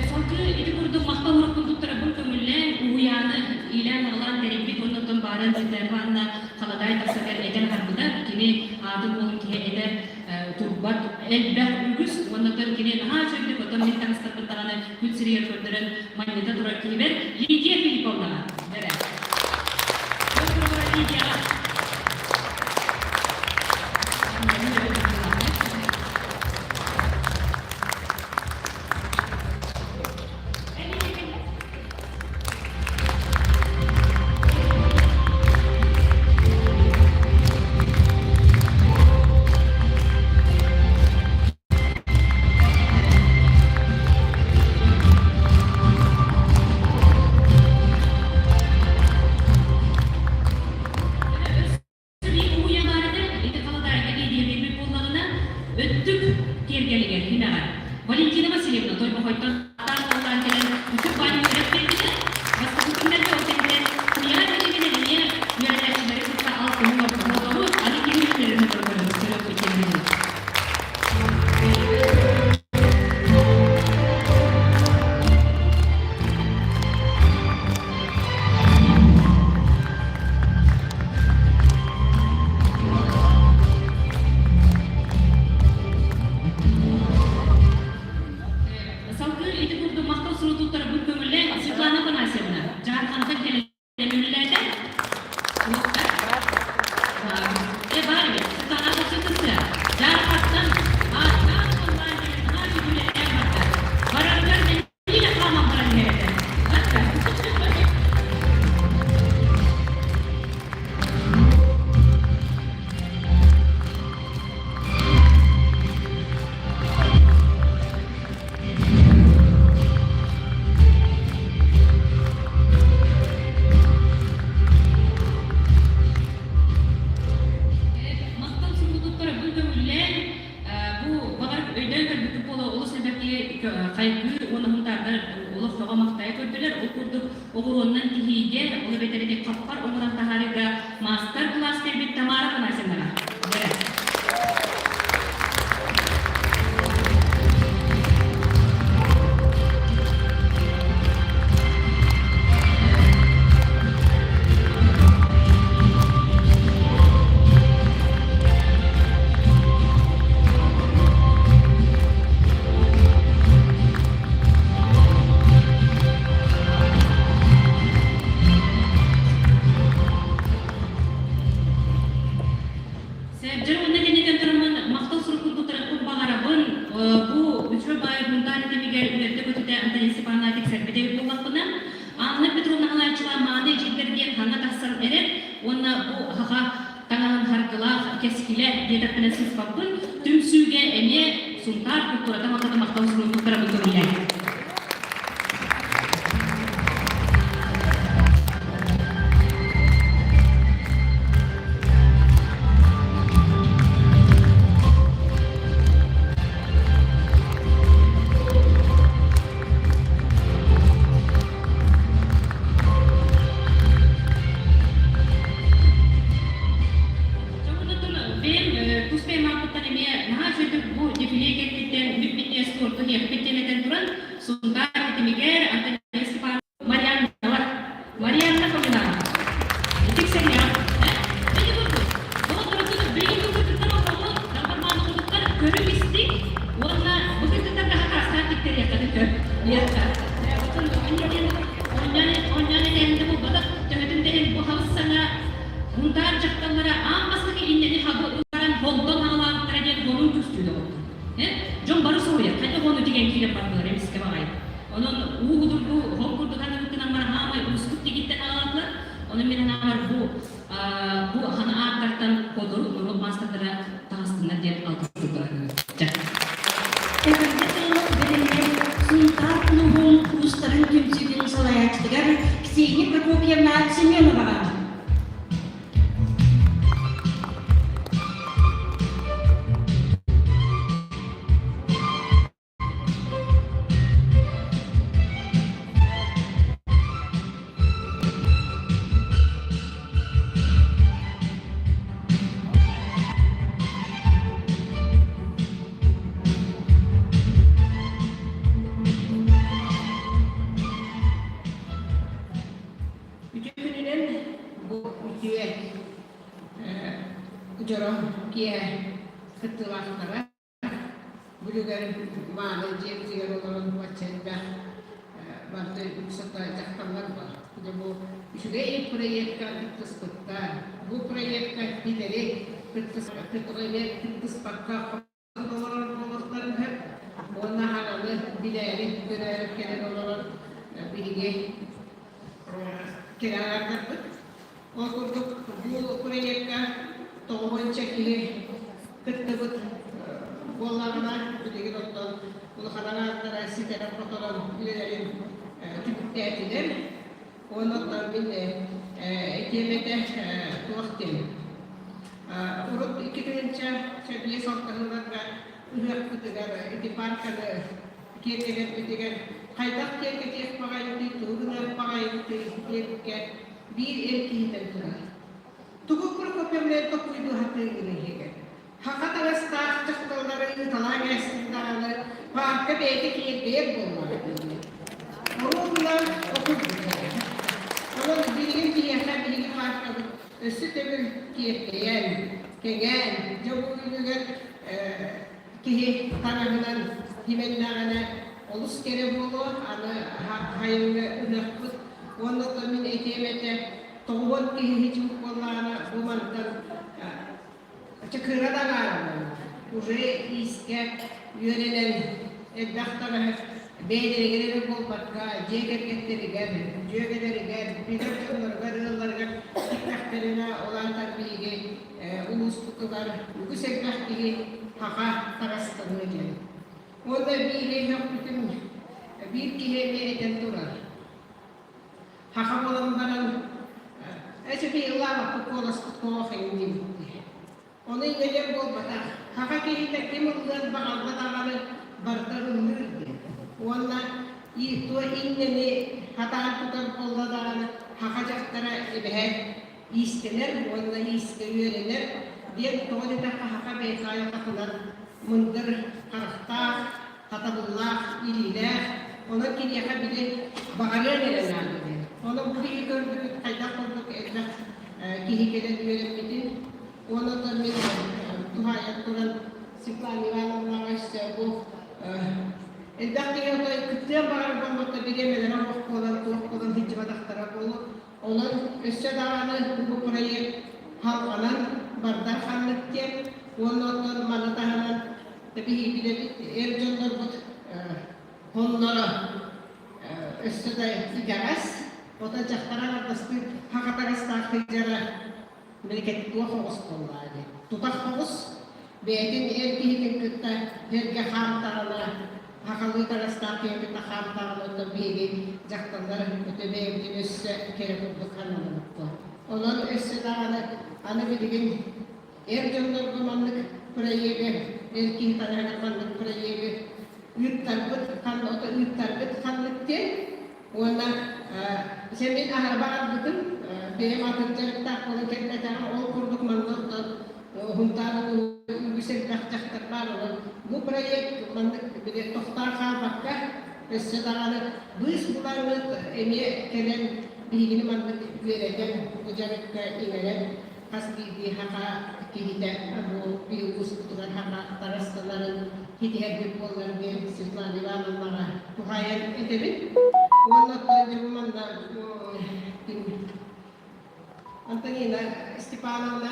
[SPEAKER 5] Салгыы ити курдук махтал уруккун туттарабын көҥүллээн, уһуйааны иилээн-аҕалаан тэрийбит уонна оттон баарын Светлана Халадаай тахсарыгар этэн аһарбыта. Кини аатын уолун киһи этэ. турбат элбэх үгүс уонна кини наһаа үчүгэйдик оттон мин таҥастарбын даҕаны күн сиригэр көрдөрөн манньыта турар киһибэр Лидия Филипповнаҕа бэрэ. Лидияҕа. Өттүк киэргэлигэр химэҕэр Валентина Васильевна Тойбохойтон атаан кэлэн үтүк баанньа үөрэппитэ. Бастакы күннэргэ ол кэннэ куйаар билигин эмиэ үөрэнээччилэри кытта алтыһыы ортоһотору аны кини үлэлэрин көрөппүт диэн. Салгыы ити курдук махтал сурутууттарбыт көҥүллээн Светлана Афанасьевна Дьаархантан кэлэн үлэлээтэ. Э баар эбит. Светлана Афанасьевна Дьаархантан ааттаан суоллаан кэлэн наһаа үчүгэй барда. Барарыгар нэһиилэ хааман баран иһэр этэ. Махтал суругутуттар бу көҥүллээн бу баҕар өйдөөн көрбүккүт буола олус элбэх киһи хайгыы уонна мунтаардар олох тоҕо махтайа көрдүлэр. Ол курдук оҕуруоннан тиһиигэ, ол эбэтэр ити хаппар оҥорон таһаарыыга маастар-кылаас биэрбит Тамара Афанасьевнаҕа. Сэрдьэр уонна кэнниттэн тураммын махтал сурук курдуктарыппын баҕарабын. Бу үчүгэй баай бунтаар кэмигэр үөрдэ-көтүтэ Антонина Степановна тиксэрбит эбит буоллахпына, Анна Петровна Халааччылаах мааны эдьиийдэр диэн хаҥа тахсан эрэр уонна бу хаха таҥаһын харгылаах кэскилэ диэтэхпинэ сыыспаппын, түмсүүгэ эмиэ Сунтаар культурата махтата махтал суругун туттарабын көҥүллээн. Бэйэм тус бэйэм ааппыттан эмиэ наһаа үчүгэйдик бу дефиле кэнниттэн бүппүт спорту иэхпит диэн этэн туран Сунтаар титимигэр Антонина Степановна Марианна Марианна Фомина итик сэннээх ити курдук доҕотторутун билигин кыргыттар олоҕу далбармааны курдуктар көрүҥ-истиҥ уонна бу кыргыттарга хакаастаан тиктэриэххитин сөп диэххэ оттон оонньоон этээһин да буолбатах төһөтүн да иһин бу хабыс саҥа Мунтаар дьахталлара аан бастакы иннэни хабы ыларан холдон хаҕалаабыттара диэн хонуу түстүү доҕоттор. Дьон бары соһуйар, хайдах ону тигэн киирэн бардылар эмискэ баҕайы. Онон уу кудургу хол курдук аныгытынан баран хаамай уустук тигиттэн аҕалаатылар. Онон мин анаабар бу бу хана ааттартан хотуру норуот маастардара таҕыстыннар диэн алгыстыыллар.
[SPEAKER 1] Эҕэрдэ тылы бэлэмнээн Сунтаар улууһун уустарын түмсүүтүн салайааччытыгар Ксения Прокопьевна Семеноваҕа.
[SPEAKER 6] Үтүө күнүнэн бу үтүө дьоро киэһэ. кыттыылаахтара Бүлүгэр мааны дьиэбитигэр олорон бачча элбэх барыта үксэ дьахталлар бар. Дьэ бу үчүгэй проекка кыттыспыттар. Бу проекка ситэри кыттыспакка олорор буолуохтарын сөп. Уонна хаҥаны билээри көрөөрү кэлэн олорор биһиги кэрэ аҥаардарбыт. Ол курдук бу проекка тоҕуһунча киһи кыттыбыт буоллаҕына, билигин оттон улахан аҥаардара ситэрэн-хоторон үлэлэрин түмүктээтилэр. Уонна оттон мин этиэм этэ туох диэн. Урут 2005 алтыһыларга ыһыахпытыгар ити парканы киэргэтэрбитигэр хайдах киэргэтиэх баҕайыбытый, тугу гыныах баҕайыбытый диэбиккэ биир эр киһитэн турар. Тугу Прокопьевна токуйдуу сатыыгын иһигэр? Хаха таҥастаах дьахталлары ыыталаан ээстин даҕаны паарка бэйэтэ киэргэйэр буоллаҕа дииллэр. Оруобуна окурдук. Онон билигин биһиэхэ биһиги пааркабыт өссө төгүл киэркэйэн, кэҥээн, дьэ бу күнүгэр киһи таҥаһынан симэннэҕинэ олус кэрэ буолуо, аны хайыҥҥа ыһыахпыт уонна оттон мин этиэм этэ, тоҕуон киһи чук буоллаҕына бу мантан чакыра да аҥаараллар уже иискэ үөрэнэн элбэх таҥаһы бэйэлэригэр эрэ буолбакка дьиэ кэргэттэригэр, дьүөгэлэригэр, билэр дьонноругар, ыалларыгар тиктэхтэринэ ол аата биһиги улууспутугар үгүс элбэх киһи хаха таҥастаныа диэн. Уонна биири сөхпүтүм, биир киһи эмиэ этэн турар. Хаха буолан баран, эчэки ыллаабаппыт куоласпыт тоҕо иҥ диэбиттии. Ону инньэ буолбатах. Хаха киһитэ ким ыллыан баҕарда даҕаны барыта ыллыыр диэн. Уонна туо иннэни хатаан тутар буолла даҕаны хаха дьахтара эбэһээт иистэнэр уонна иискэ үөрэнэр диэн тоҕо диэтэххэ саха бэйэтэ айылҕатынан мындыр харахтаах, хатабыллаах, илиилээх, онон киниэхэ били баҕарыан эрэ наада диэн. Онон бу киһи көрдүбүт хайдах курдук элбэх киһи кэлэн үөрэммитин уонна оттон мин туһаайан туран Светлана Ивановнаҕа өссө бу элбэх киһи отой кыттыан баҕарар буолбакка бириэмэлэрэ суох буолан туох буолан сылдьыбатахтара буолуо. Онон өссө даҕаны бу проект халҕанан бардар ханнык диэн уонна оттон маны таһынан биһиги билэбит эр дьоннорбут хонноро өссө да итэҕэс, отой дьахтара аҥардастыы хахатагастаах сылдьара Били туох оҕус буоллаҕа дии. Тутах оҕус бэйэтин эр киһитин кытта эргэ хаамтаҕына, сахалыы таҥастаах киһи кытта хаамтаҕына, оттон биһиги дьахталлар өтө бэйэбитин өссө кэрэ курдук сананабыт. Онон өссө даҕаны аны билигин эр дьоннорго маннык проегы, эр киһи таҥаһыгар маннык проегы ыыттарбыт, ыыттарбыт ханнык диэн Уонна сэ мин аһара баҕарбытым, бэйэм атын дьарыктаах буолан кэлбэтэҕим, ол курдук манна оттон Һунтаар улууһугар үгүс элбэх дьахтар баар, онон бу проект маннык били тохтоон хаалбакка, өссө даҕаны быыс булаҥҥыт эмиэ кэлэн биһигини маннык үөрэтэн, бу дьарыкка иҥэрэн хас биирдии саха киһитэ бу биһиги улууспутугар саха тарастанарын ситиһэрбит буоллар диэн Светлана Ивановнаҕа туһаайан этэбин. Уонна оттон дьэ бу манна Антонина Степановна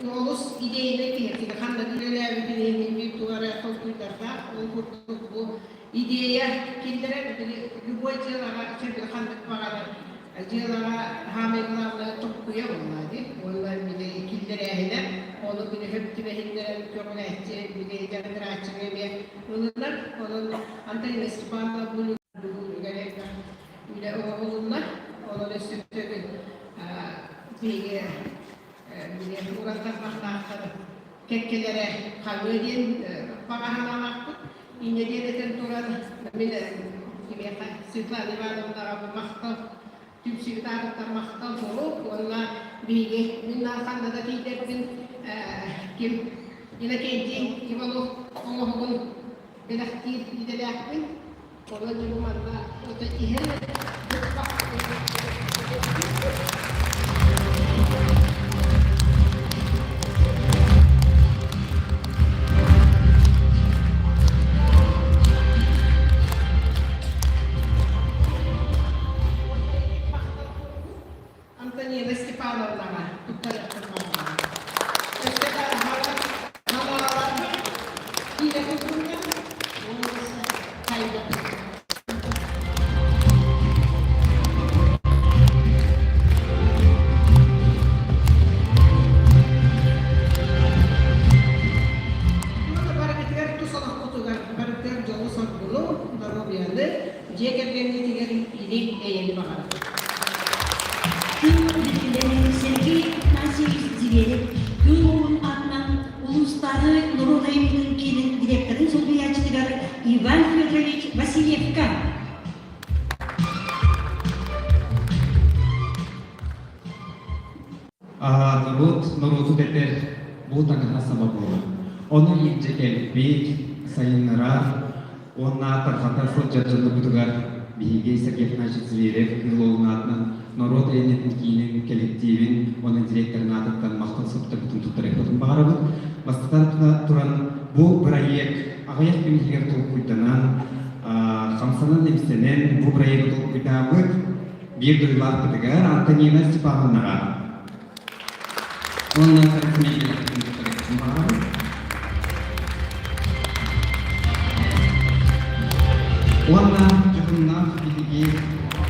[SPEAKER 6] олус идейнай киһи ханна да үлэлээбитин иһин биир тугу эрэ толкуйдардаах ол курдук бу идея киллэрэр били любой дьыалаҕа сөбү ханнык баҕарар дьыалаҕа саамай главное толкуйа буоллаа дии уонна били киллэрээһинэ ону били хөп түбэһиннэрэн көҕүлээччи били дьарыгырааччыны эмиэ ылынар онон Антонина Степановна бу бүгүн элбэх үлэ оҥоһулунна онон өссө төгүл биһиги били уран тарбахтаахтар кэккэлэрэ хаҥыа диэн баҕа санаалаахпыт. Инньэ диэн этэн туран, мин кимиэхэ Светлана Ивановнаҕа бу махтал түмсүүбүт аатыттан махтал сурук уонна биһиги мин ханна да тиийдэрбин ким Иннокентий Иванов оҥоһугун бэлэхтиир идэлээхпин. Онон дьэ бу манна ото иһэн Дьиэ кэргэҥҥитигэр или эйэни баҕарабыт.
[SPEAKER 1] Тыл биллэн Сергей Афанасьевич Зверев Кыыл Уолун аатынан улуустааҕы норуот айымньытын киинин директорын солбуйааччытыгар Иван Федорович Васильевка.
[SPEAKER 3] Норуот норуоту дэтэр бу таҥаһа саба буолар. Ону илдьэ кэлбит, сайыннарар уонна тарҕата сылдьар дьоннорбутугар биһиги Сергей Афанасьевич Зверев Кыыл Уолун аатынан норуот айымньытын киинин кэлэктиибин уонна директорын аатыттан махтал суруктарбытын туттарыахпытын баҕарабыт. Бастатан туран, бу бырайыак аҕыйах күн иһигэр толкуйданан, хамсанан-имсэнэн бу бырайыагы толкуйдаабыт биир дойдулаахпытыгар Антонина Степановнаҕа уонна Уонна дьоһуннаах биһиги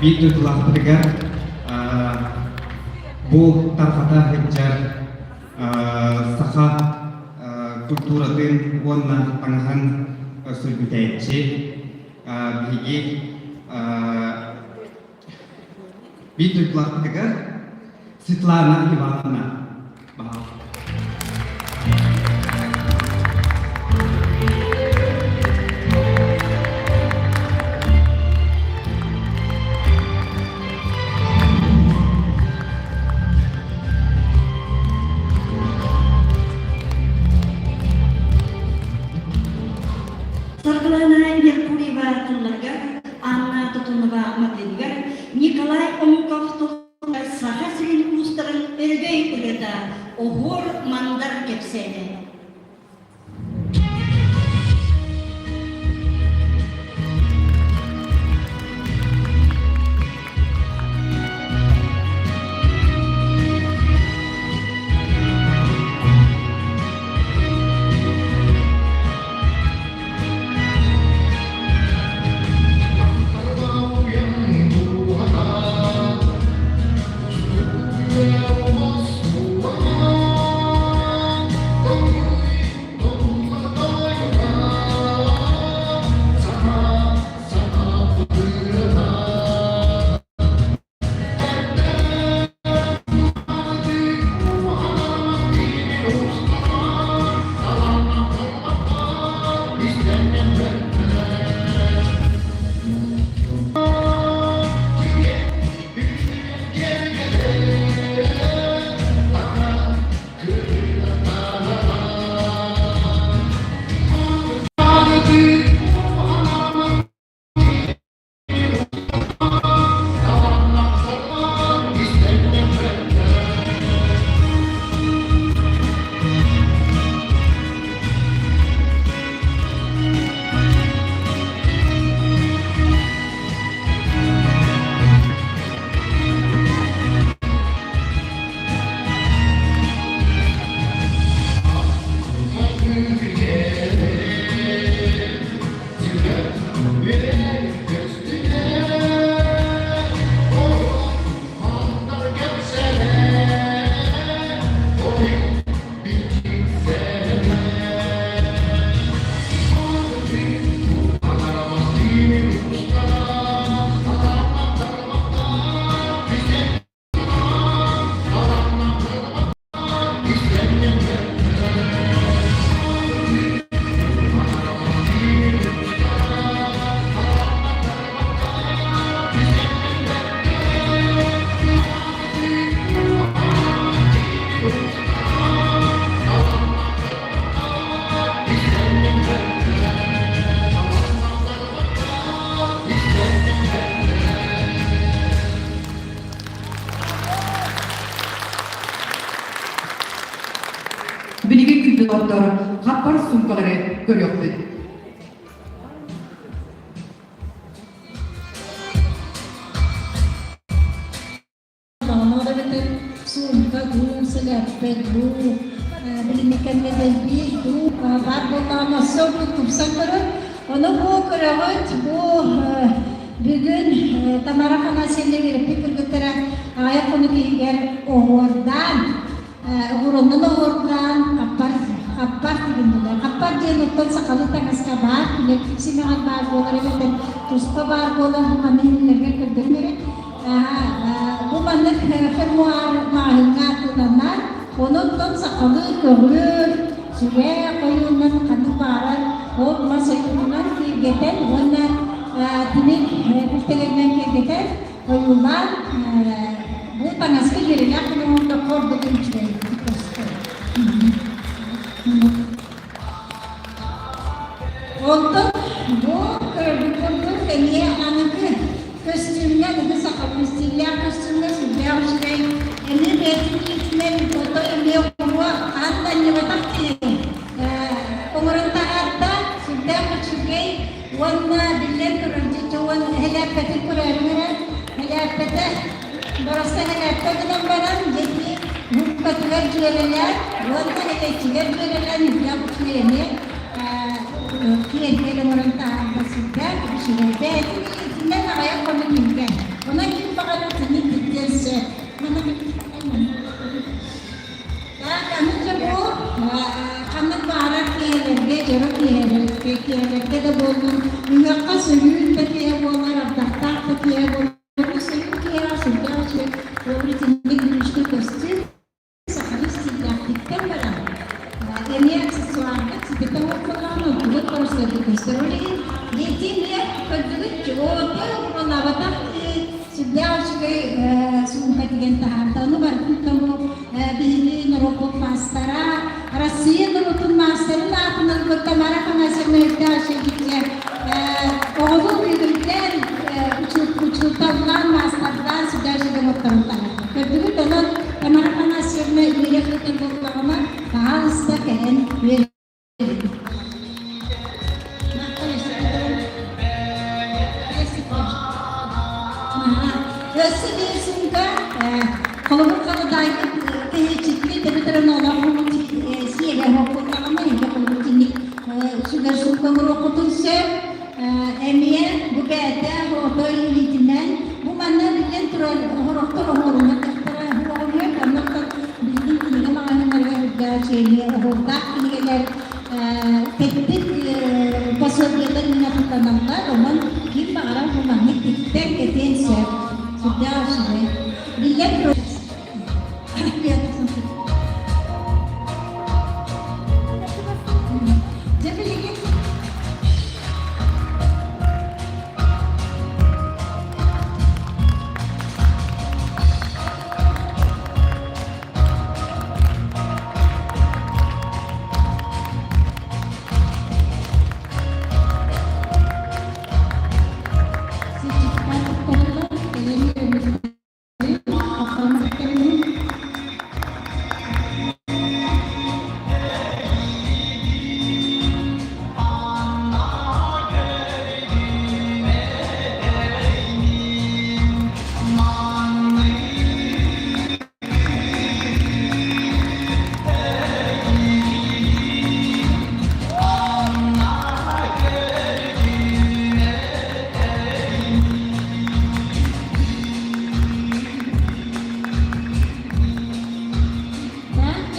[SPEAKER 3] биир дойдулаахпытыгар бу тарҕата сылдьар саха культуратын уонна таҥаһын сөргүтээччи биһиги биир дойдулаахпытыгар Светлана Ивановна баһаалыста.
[SPEAKER 1] Саргылана Меркурьева тылларыгар, Анна Тотонова матыыбыгар Николай Омуков туһугар Саха сирин уустарын өрөгөй ырыата Оһуор Мандар кэпсээнэ.
[SPEAKER 7] Билигин күндү доҕоттор, хаппар суумкалары көрүөхпүт.
[SPEAKER 2] Ону эбэтэр суумка дуу, сэлээппэ дуу, билиҥҥи кэмҥэ дэлбиир дуу баар буоллаҕына өссө ордук тупсан көрөр. Ону бу көрөҕүт, бу бүгүн Тамара Афанасьевна үөрэппит кыргыттара аҕыйах хонук иһигэр оһуордаан, оҕуруоннан оһуордаан хаппар Хаппар тигиннилэр. Хаппар диэн оттон сахалыы таҥаска баар, күлэктик симэҕэр баар буолар эбэтэр туспа баар буолар, бу манна иннилэргэ көрдөрөн эрэ. Бу маннык фермуар маҕаһыыҥҥа атыыланар. Онон сахалыы көҕүөр, сүрэх ойуунан ханнык баҕарар от мас ойуунунан киэргэтэн уонна тимир күлтэлэринэн киэргэтэн ойуулаан бу таҥаска дьүөрэлээх гына оҥордоххо ордук үчүгэйдик көстөр. Онтон бу көрбүт курдук эмиэ аныгы көстүүмҥэ, аныгы сахалыы стиллээх көстүүмҥэ сүрдээх үчүгэй. Эмиэ бэйэтин илиитинэн ото эмиэ оҥоруо хаһан да анньыбатах киһи оҥорон таһаарда, сүрдээх үчүгэй уонна биллэн турар дьэ уон элээппэтин көрөөрү эрэ элээппэтэ Бороста элээппэ гынан баран дьэти муҥкатыгар дьүөрэлээн уонна элэччигэр дьүөрэлээн үрдээх үчүгэй эмиэ киэргэл оҥорон таһаарда сүрдээх үчүгэй. Бэйэтин илиитинэн аҕыйах хонук иһигэр. Онон ким баҕарар кини киттиэн сөп. Так, аны дьэ бу ханнык баҕарар киэһэлэргэ, дьоро киэһэлэргэ, киэһэлэргэ да буоллун, ыһыахха сөрүүн да киэһэ буолар, ардахтаах да киэһэ буолар, сөрүүн киэһэҕэ сүрдээх үчүгэй итинник бүрүүчкэ көстүү сахалыы стиллээхтиктэн баран эмиэ аксессуарга ситэтэ оҥорболоон онтугут боростуойдук көстөр. Ол иһин дети эмиэ көрдүгүт отой оҥоролаабатах сүрдээх үчүгэй суумка тигэн таһаарда. Ону барытын тому биһиги норуоппут маастара, Россия норуотун маастарын аатын ылбыт Тамара Афанасьевна Евдашевича оҕолуу күүһүрдэн учууталлаан, маастардаан сүрдээх үчүгэй оҥотторун таһаарда. Көрдүгүт, онон Тамара Афанасьевна үөрэх ыытар буоллаҕына, баһаалыста кэлэн үөрэ Өссө биир суумка холобур халадаайгыт кэһиэччиккэ тэбитэрэн олоҕун сиэгэ оһохпуттаҕына эһиги холобур киник сүгэр суумка оҥоруоххутун сөп. Эмиэ бу бэйэтэ отой илиитинэн бу манна биллэн турар оһорохтор оһуорунан тахтара оһуоҕуһуйар оннуктан билигин кинигэ маҕаһыыннарыгар үрдээх үчүгэйи оһуордаах кинигэлэр тэттик пособиелар мин атыыланаллар онон ким баҕарар бу маннык тиктэн кэтиэн сөп сүрдээх үчүгэй биллэн турар Дьэ билигин Сертификат туттарыллар, кэлэн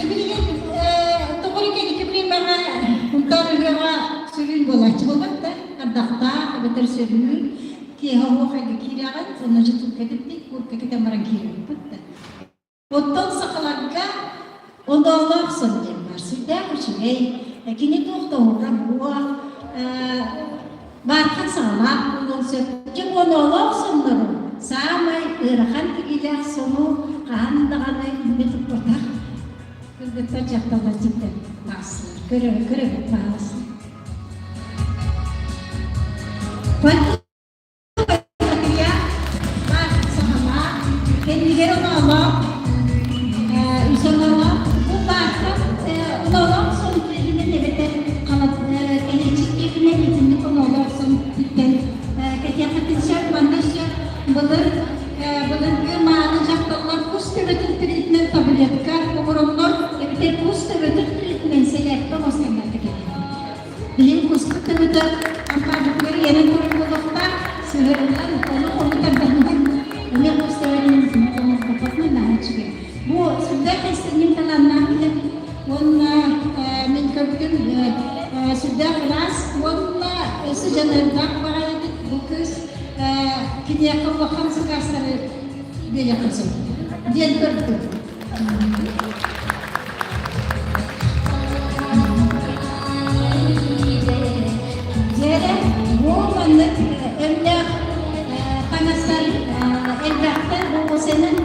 [SPEAKER 2] Билигин тоҕо кэнники бириэмэҕэ Кунтаар ыһыаҕа сөрүүн буолааччы буолбат да, ардахтаах эбэтэр сөрүүн, киэһэ оһуохайга киирэҕин, онно дьэ турка кэппит, курка кэтэн баран киирэбит да. Оттон сахаларга оноолоох сон диэн баар, сүрдээх үчүгэй, кини туох да уһуга буо, баархан саҕалаах буолуон сөп. Дьэ бу оноолоох соннору саамай ыарахан тигиилээх сону хаһан даҕаны илмэ туппатах кыргыттар дьахталлар тиктэн таҕыстылар. Көрө көрөбүт баҕаластар. Кэннигэр оноолоох, үс оноолоох. Бу баартан оноолоох сон киэбинэн эбэтэр кэһиэччик киэбинэн итинник оноолоох сон тиктэн кэтиэххитин сөп. Манна өссө былыр былыргы мааны дьахталлар кус төбөтүн тириитинэн таблетка оҥороннор эбэтэр кус төбөтүн тириитинэн сэлээппэ оҥостоннор кэтэллэр. Билигин куспут төбөтө ампаарбытыгар иэнэн турар буолуохтаах, сыһыарыллан, ону хому тарданынан эмиэ кус төбөтүн оҥорбоппотунан наһаа үчүгэй. Бу сүрдээх иистэнньэҥ талааннаах үлэ уонна мин киниэхэ улахан сакаастары биэриэххэ сөп диэн көрдүм. Дьиэрэ бу маннык өҥнөөх таҥастар элбэхтэр бу сенин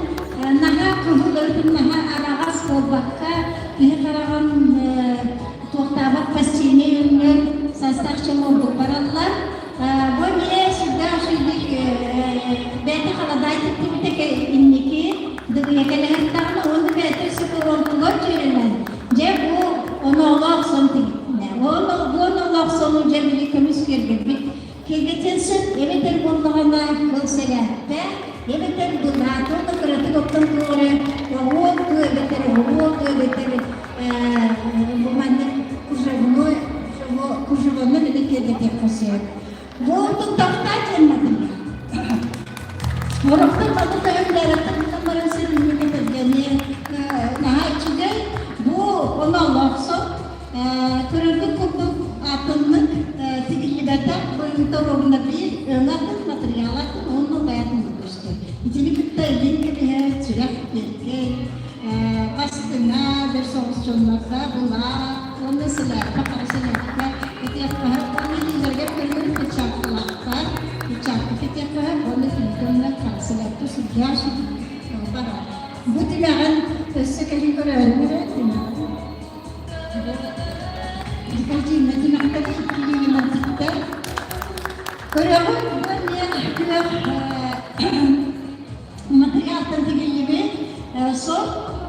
[SPEAKER 2] наһаа кыһыл өрүтүн наһаа араҕас буолбакка киһи хараҕын туохтаабат постельнай өҥнөр састаах чоҥордук бараллар. Бу эмиэ сүрдээх үчүгэй бэйэтэ халадаай тиктибитэ инники дыгыйа кэлэһэртэҕинэ уонна бэйэтэ өссө курортугар дьүөрэлээн дьэ бу оноолоох сон тигитинэ. Бу оноолоох сону дьэ били көмүс киэргэлбит киэргэтиэн сөп эбэтэр буоллаҕына кыл сэлээппэ эбэтэр былаат уонна кыратык оттон туох эрэ оҕуо туу эбэтэр оҕуруо туу эбэтэр бу маннык кружевной кружевной или киэргэтиэххэ сөп. Бу туттахтаа диэн матырыйаал. Сорохтор маны төһөллөрөттөн баран сиринник этэргэни наһаа үчүгэй. Бу оноолоох сон көрөргүт курдук атыннык тигиллибэтэх быһыыта уонна биир өҥө атын, матырыйаал атын уонна бэйэтин көстөр. Итини кытта илин кэбиһэр, сүрэх киэркэй, бастыҥа, бэр соҕус дьоннорго былаат уонна сэлээппэ, хара сэлээппэ кэтиэххэ уонна илиилэригэр көрүҥүн перчаткалаахтар, перчатка кэтиэххэ уонна кинигэ хара сэлээппэ сүрдээх барар. Бу тимэҕин өссө кэлин көрөөрү эрэ тимэҕин. Декоративнай тимэхтэри иккилиинэн тиктэр. Көрөҕүт, бу эмиэ күөх Матырыйаалтан тигиллибит сон,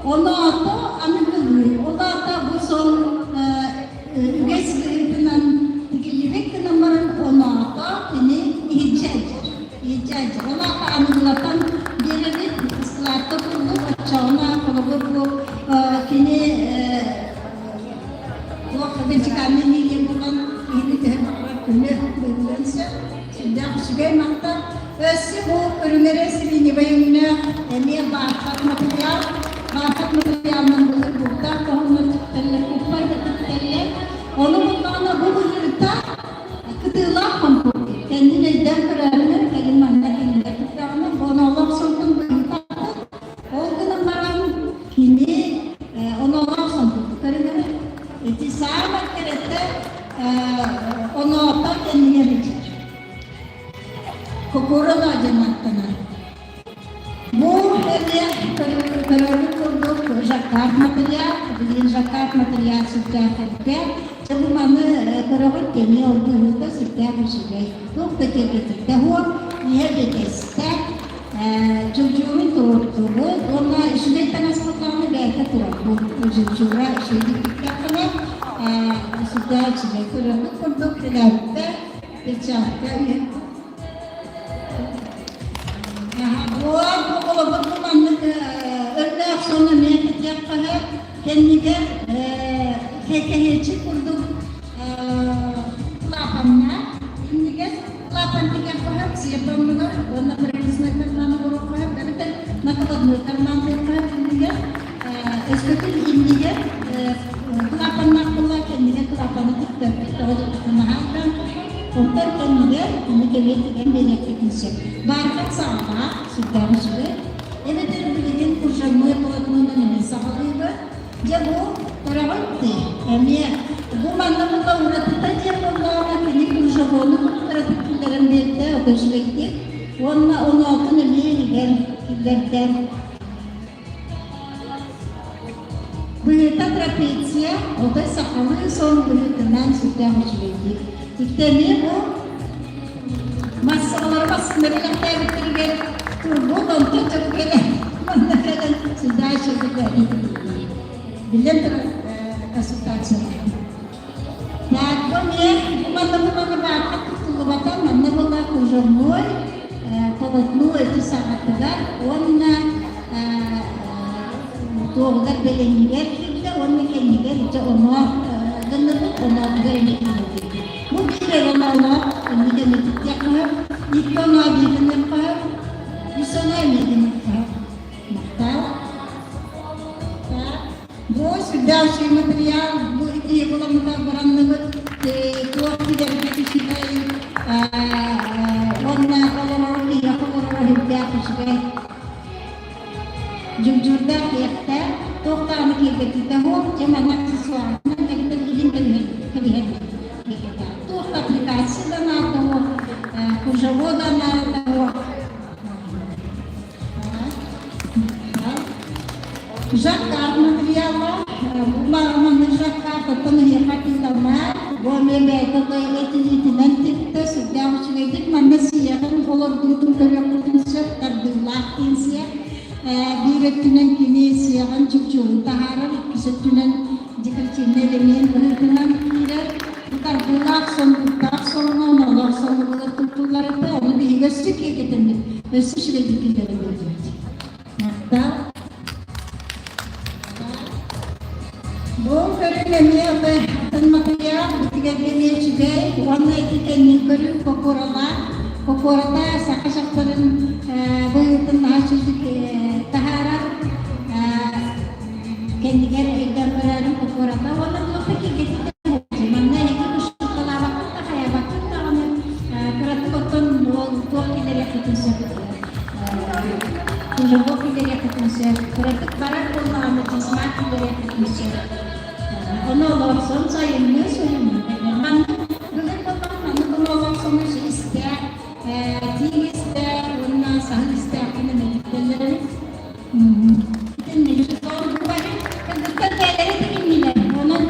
[SPEAKER 2] оноото аныгылыы. Ол аата бу сон үгэс быһыытынан тигиллибит гынан баран оноото кини иһирдьэ сылдьар. Иһирдьэ сылдьар. Ол аата аныгылатан биэрэбит ыскылаатта курдук оччоҕуна холобур бу кини туох вертикальный линия буолан киһини төһө баҕарар көмө быһыылыан сөп. Сүрдээх үчүгэй махтал. Өссө бу көрүҥэрэ сиреневай өҥнөөх эмиэ баархат матырыйаал. Баархат матырыйаалынан былыр бултаах хоһооннор тиктэллэр, куппай да тиктэллэр. Ону буллаҕына бу быһыыта кытыылаах хомпук. Кэннин өйдөөн көрөөрүнэн кэлин манна кинилэр тутаҕына оноолоох сонтун быһыыта Ол гынан баран кини оноолоох сонтун көрүҥэрэ. Ити саамай кэрэтэ оноото кэннигэр илдьэр. Кокурона диэн ааттанар. Бу эмиэ көрөргүт курдук жаккард материал, билигин жаккард материал сүрдээх элбэх. Дьэ бу маны көрөҕүт эмиэ ол быһыыта сүрдээх үчүгэй. Туох да киэргэтиитэ суох, иһэ биэтэстэ, дьулдьуурун туруортубут уонна үчүгэй таҥас буоллаҕына бэйэтэ турар. Бу дьулдьуура үчүгэйдик бүттэххинэ сүрдээх үчүгэй көрөргүт курдук тилээттэ перчатка Буор бу холобур бу маннык өрдөөх сону эмиэ кэтиэххэ кэннигэр кэһиэччик курдук клапаннаах иннигэр клапан тигиэххэ сиэп оннугар уонна прописной карманы оҥоруохха эбэтэр накладной карман диэххэ иннигэр өскөтүн иннигэр клапаннаах буолла кэннигэр клапаны тиктэрбит тоҕо диэтэххэ наһаа элбээн онтон кэннигэр аны кэлиэ тигэн биэриэхпитин сөп баархат саҕалаах сүрдээх үчүгэй эбэтэр билигин кружевной полотнонан эмиэ саҕалыыбыт дьэ бу көрөҕүт дии эмиэ бу манна була уратыта диэн буоллаҕына кини кружевону кыратык киллэрэн биэрдэ ото үчүгэйдик уонна оноотун эмиэ иһигэр киллэрдэ Быһыыта трапеция, отой сахалыы сон быһыытынан сүрдээх үчүгэйдик. Икки бу массалары массыына бэлэхтээбиттэригэр турбут, онтон дьэ бу кэлэн, манна кэлэн сүрдээх үчүгэйдик бэлиэтииллэр. Биллэн турар, консультация. Так, бу эмиэ бу манна бу манна баахха туттуллубата, манна буолла кружевной, полотно эти саҕатыгар уонна туоҕугар бэлэмнигэр киирдэ уонна кэннигэр дьэ оноо гынныбыт, оноотугар эмиэ киирдибит. Бу биир эрэ оноо инник эмиэ тиктиэххэ икки оноо биир гыныахха үс оноо эмиэ гыныахха Махтал. Бу сүрдээх үчүгэй материал, бу ити буламмыта баранныбыт, туох кидэргэ үчүгэй уонна олорор. үчүгэй. Дьугдьуурдаах иэхтээх, туох даҕаны киэргэтиитэ суох, дьэ манна аксессуарынан эбэтэр илин кэбиһэр киэргэтэ. Туох да аппликация да наада суох, кружево да наада суох. Жаккард материала, маннык жаккард оттон эһиэхэ атыыланар. Бу эмиэ бэйэтэ этилиитинэн тиктэ, сүрдээх үчүгэйдик. Манна сиэҕин олордуутун көрүөхпүтүн сөп, тардыылаах диэн сиэх. Биир өттүнэн кини сиэҕин чупчуурун таһаарар, иккис өттүнэн декоративнай элемент быһыытынан киирэр. Бу тардыылаах сон, куттаах соҥҥо, оноолоох соҥҥо былыр туттуллар этэ. Ону биһиги өссө киэргэтэммит, өссө үчүгэйдик киллэрэн биэрдибит. Бу көрүҥ эмиэ атын матырыйаал битигэргэ эмиэ үчүгэй уонна ити кэннин көрүҥ кокуоралаах. Кокуората саха дьахтарын быһыытын наһаа үчүгдүк таһаарар. Кэннигэр өйдөөн көрөөрүм кокуората уонна туох да киэргэтиитэ Манна эһиги кушуткалаабаккыт да хайаабаккыт даҕаны кыратык оттон туох киллэриэххитин сөп Кружевок киллэриэххитин сөп, кыратык барар буоллаҕына чесмак киллэриэххитин сөп. Ону олорсон сайынныы суһуммут. Маннык былыр буоллаҕына маннык ону олорсону истээх, тииҥ истээх уонна саһыл истээх гынан этиттэллэр эбит. Кыргыттар бэйэлэрэ тигиннилэр. Онон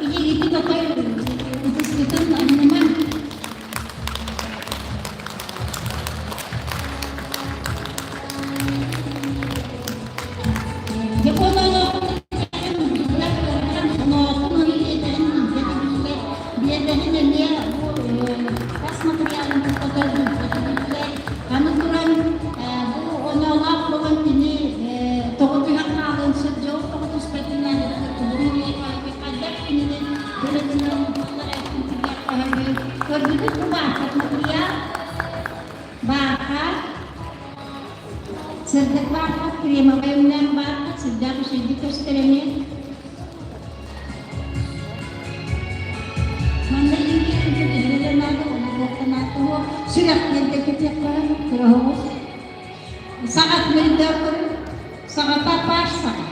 [SPEAKER 2] илиигитин отой ытыскытын аннымаҥ. Биэдэһин эмиэ бу тас матырыйаалын кытта биллэр. Аны туран бу оноолоох буолан кини тоҕо түһэн хаалыан сөп, дьол тоҕо түспэтинэн хайдах кинини көрөтүнэн Көрдүгүт бу баахат матырыйаал баарха сырдык баархат кремовай өҥнөөх баархат сырдаах үчүгэйдик көстөр эмиэ манна илин киһилэр наада олохтонааттаһуо сүрэх киэргэтиэххэ кыраһоҕус саҕат мөйдөөх көрүҥ саҕата паш саҕа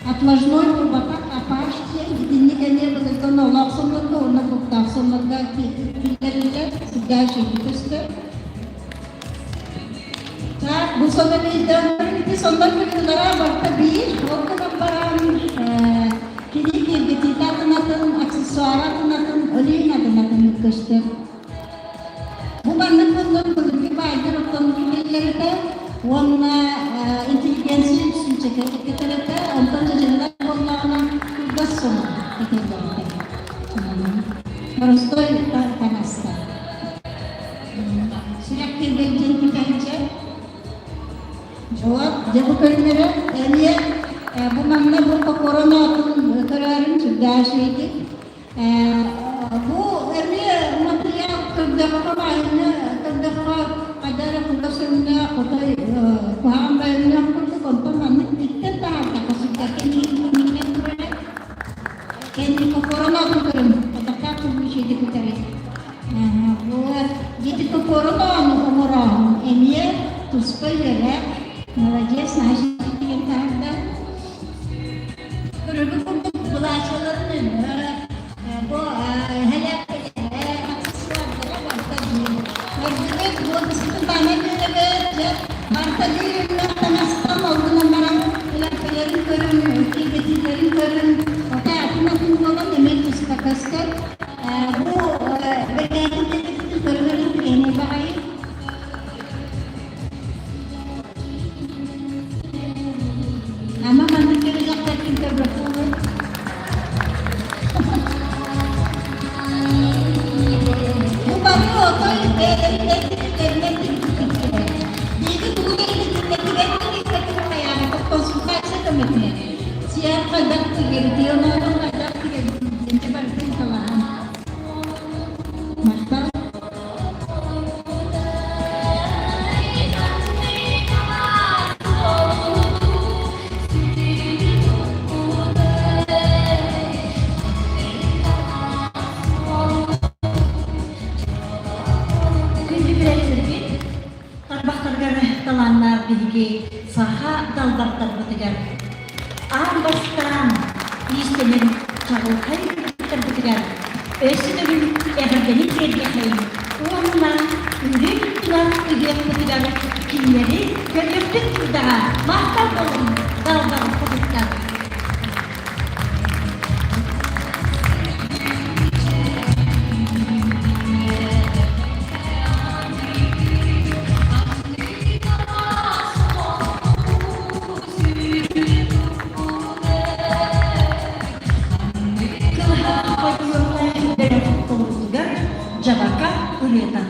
[SPEAKER 2] Отложной курбатах апаш диэн итинник эмиэ былыргы олох соннорго уонна куттаах соннорго киллэриллэр, сүрдээх үчүгэйдик көстөр. Так, бу сонно биирдэн ити соннор кыргылара барыта биир, ол гынан баран кини киэргэтиитэ атын-атын, аксессуара атын-атын, өлүүн атын-атын көстөр. Бу маннык буоллун былыргы баайдар оттон кэтэллэр этэ уонна интеллигенция үксүнчэ кэтэр этэ, онтон дьадьылар буоллаҕына кылгас сону кэтэллэр этэ. Простой таҥастар. Сүрэх кирбэлдьин күтэнчэ. Вот, дьэ бу көрүҥнэрэ эмиэ бу манна бу корона отун көрөөрүн сүрдээх үчүгэйдик Бу эмиэ матырыйаал көрдөххө баайыны көрдөххө хайда эрэ кылгас өҥнөөх, отой куһаҕан баайыннаах курдук, онтон маннык иттэн таһаардахха сүрдээх кэннинэн турара. Кэннин корона көрөн, хотохтоох курдук күтэрэ. Вот, дети корона оҥорооһун эмиэ туспа үөрэх, молодец, наша деген таһаарда. Көрөргө курдук былаачыйаларын өҥө, бу һэлээппэлэрэ, аксессуардара барыта биир. Көрдүгүт, буолбусутун таанай биэрэбит, дьэ, барыта биир өҥнөөх таҥастан ол гынан баран һэлээппэлэрин көрүҥ, киэргэтиилэрин көрүҥ, отой атын-атын буолан эмиэ туспа көстөр. Бу бэргэһэтин киэргэтиитин көрүҥ интэриэһинэй баҕайы. Ама маннык кэбиһэхтэргин көрбөппүн. Бу бары отой бэйэлэрин бэйэлэринэн тикпиттэрэ. Биһиги тугу да иһитиннэтигэр
[SPEAKER 1] тарбахтарыгар талааннаах биһиги саха далбардарбытыгар аан бастаан иистэнэр чаҕылхай кыргыттарбытыгар өссө төгүл эҕэрдэни тиэрдиэхэйиҥ уонна үрүҥ тунах ыһыахпытыгар кинилэри көрүөхпүт турдаҕа махтал буоллун далбар хотуттар! Кылыһах фольклорнай бөлөх толоруутугар Дьабака ырыата.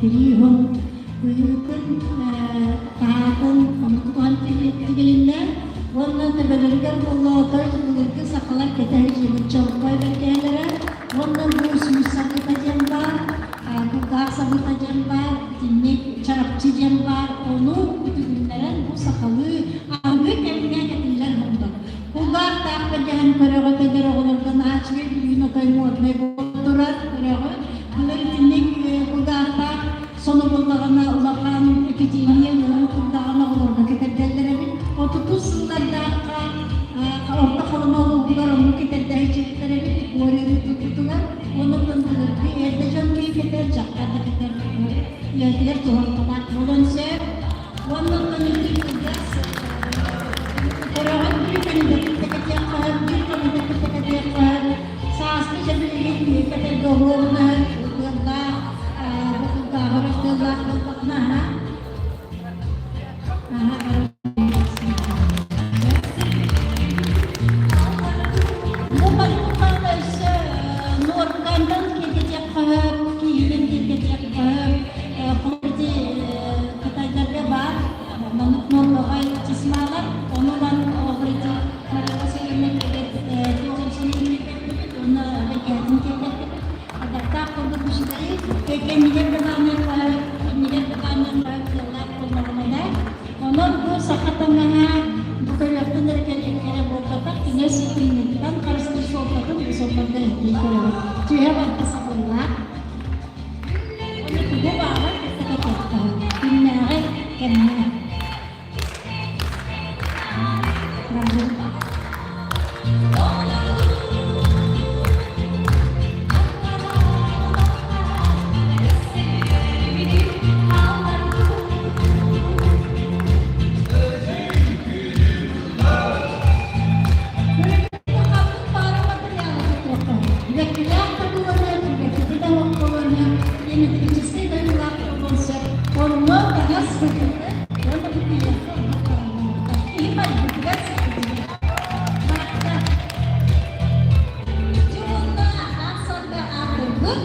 [SPEAKER 2] тирии уһун быһыытын, таһаатын оннук тутуһан тигилиннэ. Уонна төбөлөрүгэр буолла отой былыргы сахалар кэтэ сылдьыбыт чолбой бэргэһэлэрэ уонна бу сүүс сабыыта диэн баар, кулгаах сабыыта диэн баар, итинник чарапчы диэн баар. Ону үтүгүннэрэн бу сахалыы аныгы кэмҥэ кэтиллэр буолла. Кулгаах таах бэргэһэн көрөҕүт эдэр оҕолорго наһаа үчүгэй билигин отой моднай буолан турар көрөҕүт. Былыр итинник кулгаахтаах соно буоллаҕына улахан эпидемия ыарыы турдаҕына оҕолорго кэтэрдэллэр эбит. Отутус сыллардаахха орто халыма улууһугар оннук кэтэрдэһиччиттэр эбит уорыыны туппутугар. Оннуктан былыргы эрдэ дьон киһи кэтэр, дьахтар да кэтэр үйэтигэр туһалаах буолуон сөп. Уонна ити кылгас көрөҕүн биир көнүлэккэ кэтиэххэ, биир көнүлэккэ кэтиэххэ, сааскы дьэбилигин кэтэргэ оһуобуна тыаллаах, букулгааҕар тыаллаах буолбатына аһа. Бу барытын өссө нуоркандан киэргэтиэххэ, кииһинэн киэргэтиэххэ, ити кытайдарга баар маннык нуоркаҕай чисмалар, ону ылан олохор ити Мария Васильевна киэргэппит уонна бэргэһэтин киэргэппит. Ардахтаах курдук үчүгэйи, кэннигэр да баанныахха, иннигэр да баанныахха кыаллаах буоллаҕына да. Онон бу саха таҥаһа бу көрүөхтэн эрэ кэрэ буолбатах, кинээс тыыныттан харыстыыр суолтатын бу суолтарга эһиги көрөҕүт. Түһэ барда сабыллаах. Ону тугу баҕарар кытта кэтиэххэ күннээҕи кэмҥэ. Онно таҥас быһыыта уонна бу киһиэхэ оннук хараҥалаабыта. Киһи майгытыгар ситиһиилээх. Дьэ уонна аахсарга аатырбыт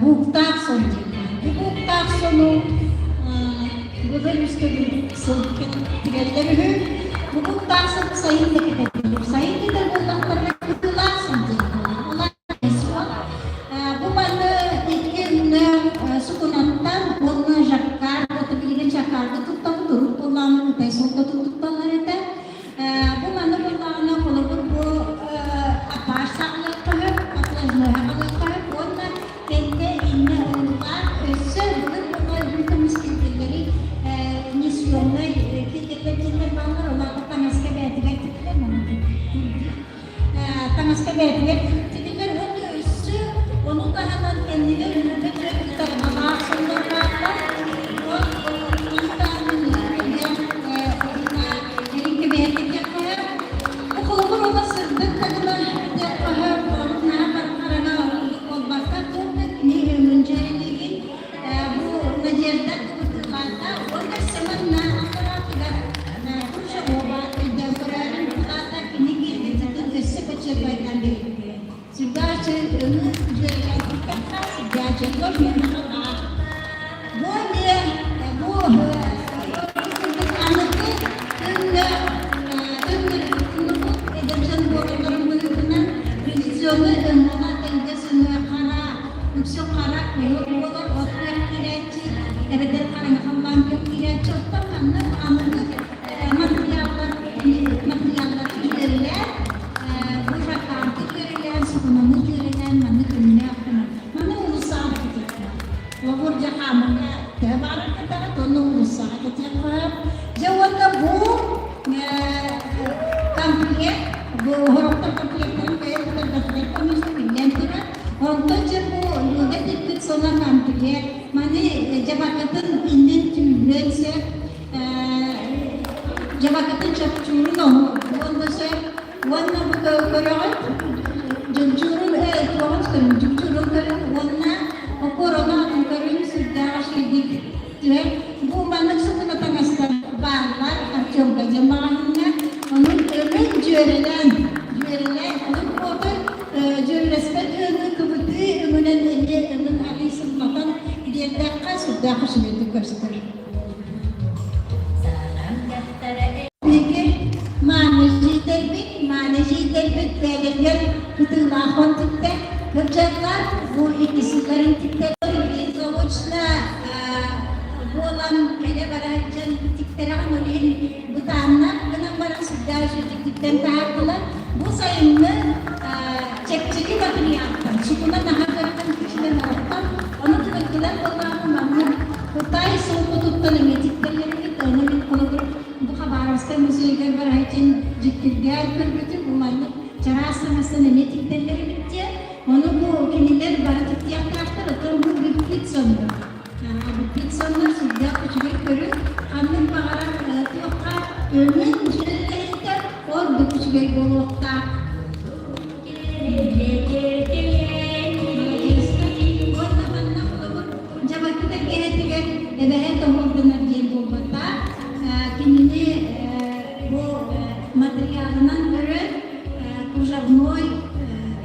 [SPEAKER 2] бууктаах сон диэн. Бу бууктаах сону былыр үс төгүл сыл тигэллэр үһү. Бу бууктаах сон сайын да кэтэллэр. Сайын кэтэр буоллахтарына кытыылаах сон диэн буолар. Бу маны икки өҥнөөх сукунаттан уонна жаккар, это билигин жаккарга туттабыт, урут буоллаҕына кытай суолтатын тутталлар этэ. Бу маны буоллаҕына холобур бу апаш саҕалыахха сөп, отложной саҕалыахха сөп уонна кэннэ иннэ ойуулаах өссө былыр буолла үрүҥ көмүс киэргэллэри несъемнай киэргэллэр диэннэр бааллар, ол аата таҥаска бэйэтигэр тикилэр маны таҥаска бэйэтигэр тигиллэр уонна өссө ону таһынан кэннигэр үлүбэ төрөппүт тарҕалаах соннор бааллар. Ону таһынан эрин кэбиһэргэ Бу холобур уонна сырдык да гына диэххэ холобур наһаа хараҥа буолбакка туох да кини өҥүн дьүөрэлиигин бу Надежда кыбытыылаата уонна Семенна аппаратыгар Куршавова өйдөөн көрөөрүн бу кини киэргэтитин өссө бачыарбайдаан биэрбитэ. Сүрдээччи өҥү дьүөрэлээн киирдэххэ, сүрдээччи Бу эмиэ бу аныгы өҥнө өҥнөрү туттуннубут эдэр дьон буолалларын быһыытынан традиционнай өҥөҕө тэҥдэс өҥө хара үксүн хара кыһыл буолар от күөх киирээччи эбэтэр хараҥа халлаан күөх киирээччи оттон маннык аныгы матырыйааллар матырыйааллары дьүөрэлээн бу жаккарды дьүөрэлээн сукунаны дьүөрэлээн маннык өҥнөөх маны уулуссаҕа да кэтиэххэ Холобур, дьэ хаамыыга төһө баҕарар кэтэҕит уонна уулуссаҕа кэтиэххэ сөп. Дьэ уонна бу комплект, бу сорохтор комплектарын бэйэ кытарбатыгар конечно биллэн турар. Онтон дьэ бу Люда тикпит соно комплект. Маны дьабакатын иннин түүрүөн сөп, дьабакатын чопчуурун оһуордуон да сөп. Уонна бу көрөҕүт дьугдьуурун туоҕун көрүҥ, дьугдьуурун көрүҥ уонна окуораны атын көрүҥ сүрдээх үчүгэйдик түһэр. Бу маннык сукуна таҥастар бааллар Артемка диэн маҕаһыыҥҥа. Онон өҥүн дьүөрэлээн, дьүөрэлээн, онон отой дьүөрэлэспэт өҥү кыбытыы өҥүнэн эмиэ өҥүн арыый сымнатан. биэрдэххэ сүрдээх үчүгэйдик көстөр. Биһиги мааны эдьиийдэрбит, мааны эдьиийдэрбит бэйэлэригэр кытыылаах он тиктэ. Кырдьаллар бу иккисиллэрин тиктэ. Заочно буолан кэлэ бара сылдьан тиктэрэҕин ол иһин бытааннар гынан баран сүрдээх үчүгэйдик таһаардылар. Бу сайыҥҥы чэпчэки матырыйаалтан, сукуна наһаа ыарахан кичинэн оҥортон, ону кыргылар буоллаҕына маннык Кытай солкотуттан эмиэ тиктэллэрбит, ону мин холобур бу Хабаровскай музейыгар бараһытын дьиктиргээн көрбүтүм, бу маннык чараас таҥастан эмиэ тиктэллэр эбит диэн. Ону бу кинилэр бары тиктиэхтээхтэр, оттон бу бүппүт соннор. Бүппүт соннор сүрдээх үчүгэй көрүҥ, ханнык баҕарар туохха өҥүн дьүөрэлэһиитэ ордук үчүгэй буолуохтаах. Уонна манна холобур Дьабакы тэлгэһэтигэр эбэһэ тоһуурданар диэн буолбатах. Кинини бу матырыйаалынан көрөн кружевной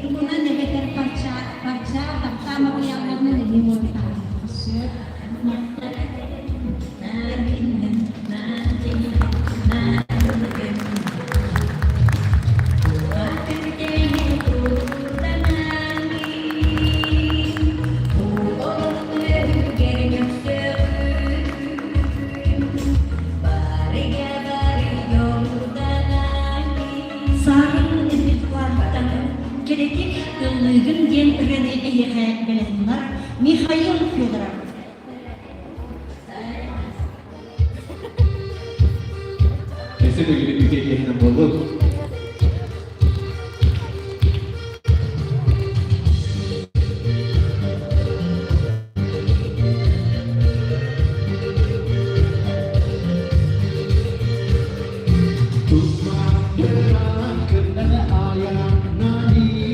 [SPEAKER 2] тугунан эбэтэр парча, парча таптаа матырыйаалларынан эмиэ буолуохтаах. Сөп.
[SPEAKER 1] Саарын репертуарыттан Кэрэтик ыллыыгын диэн ырыаны эһиэхэ бэлэхтилэр Михаил Федоров.
[SPEAKER 3] Өссө төгүл үтүө киэһэнэн буоллун.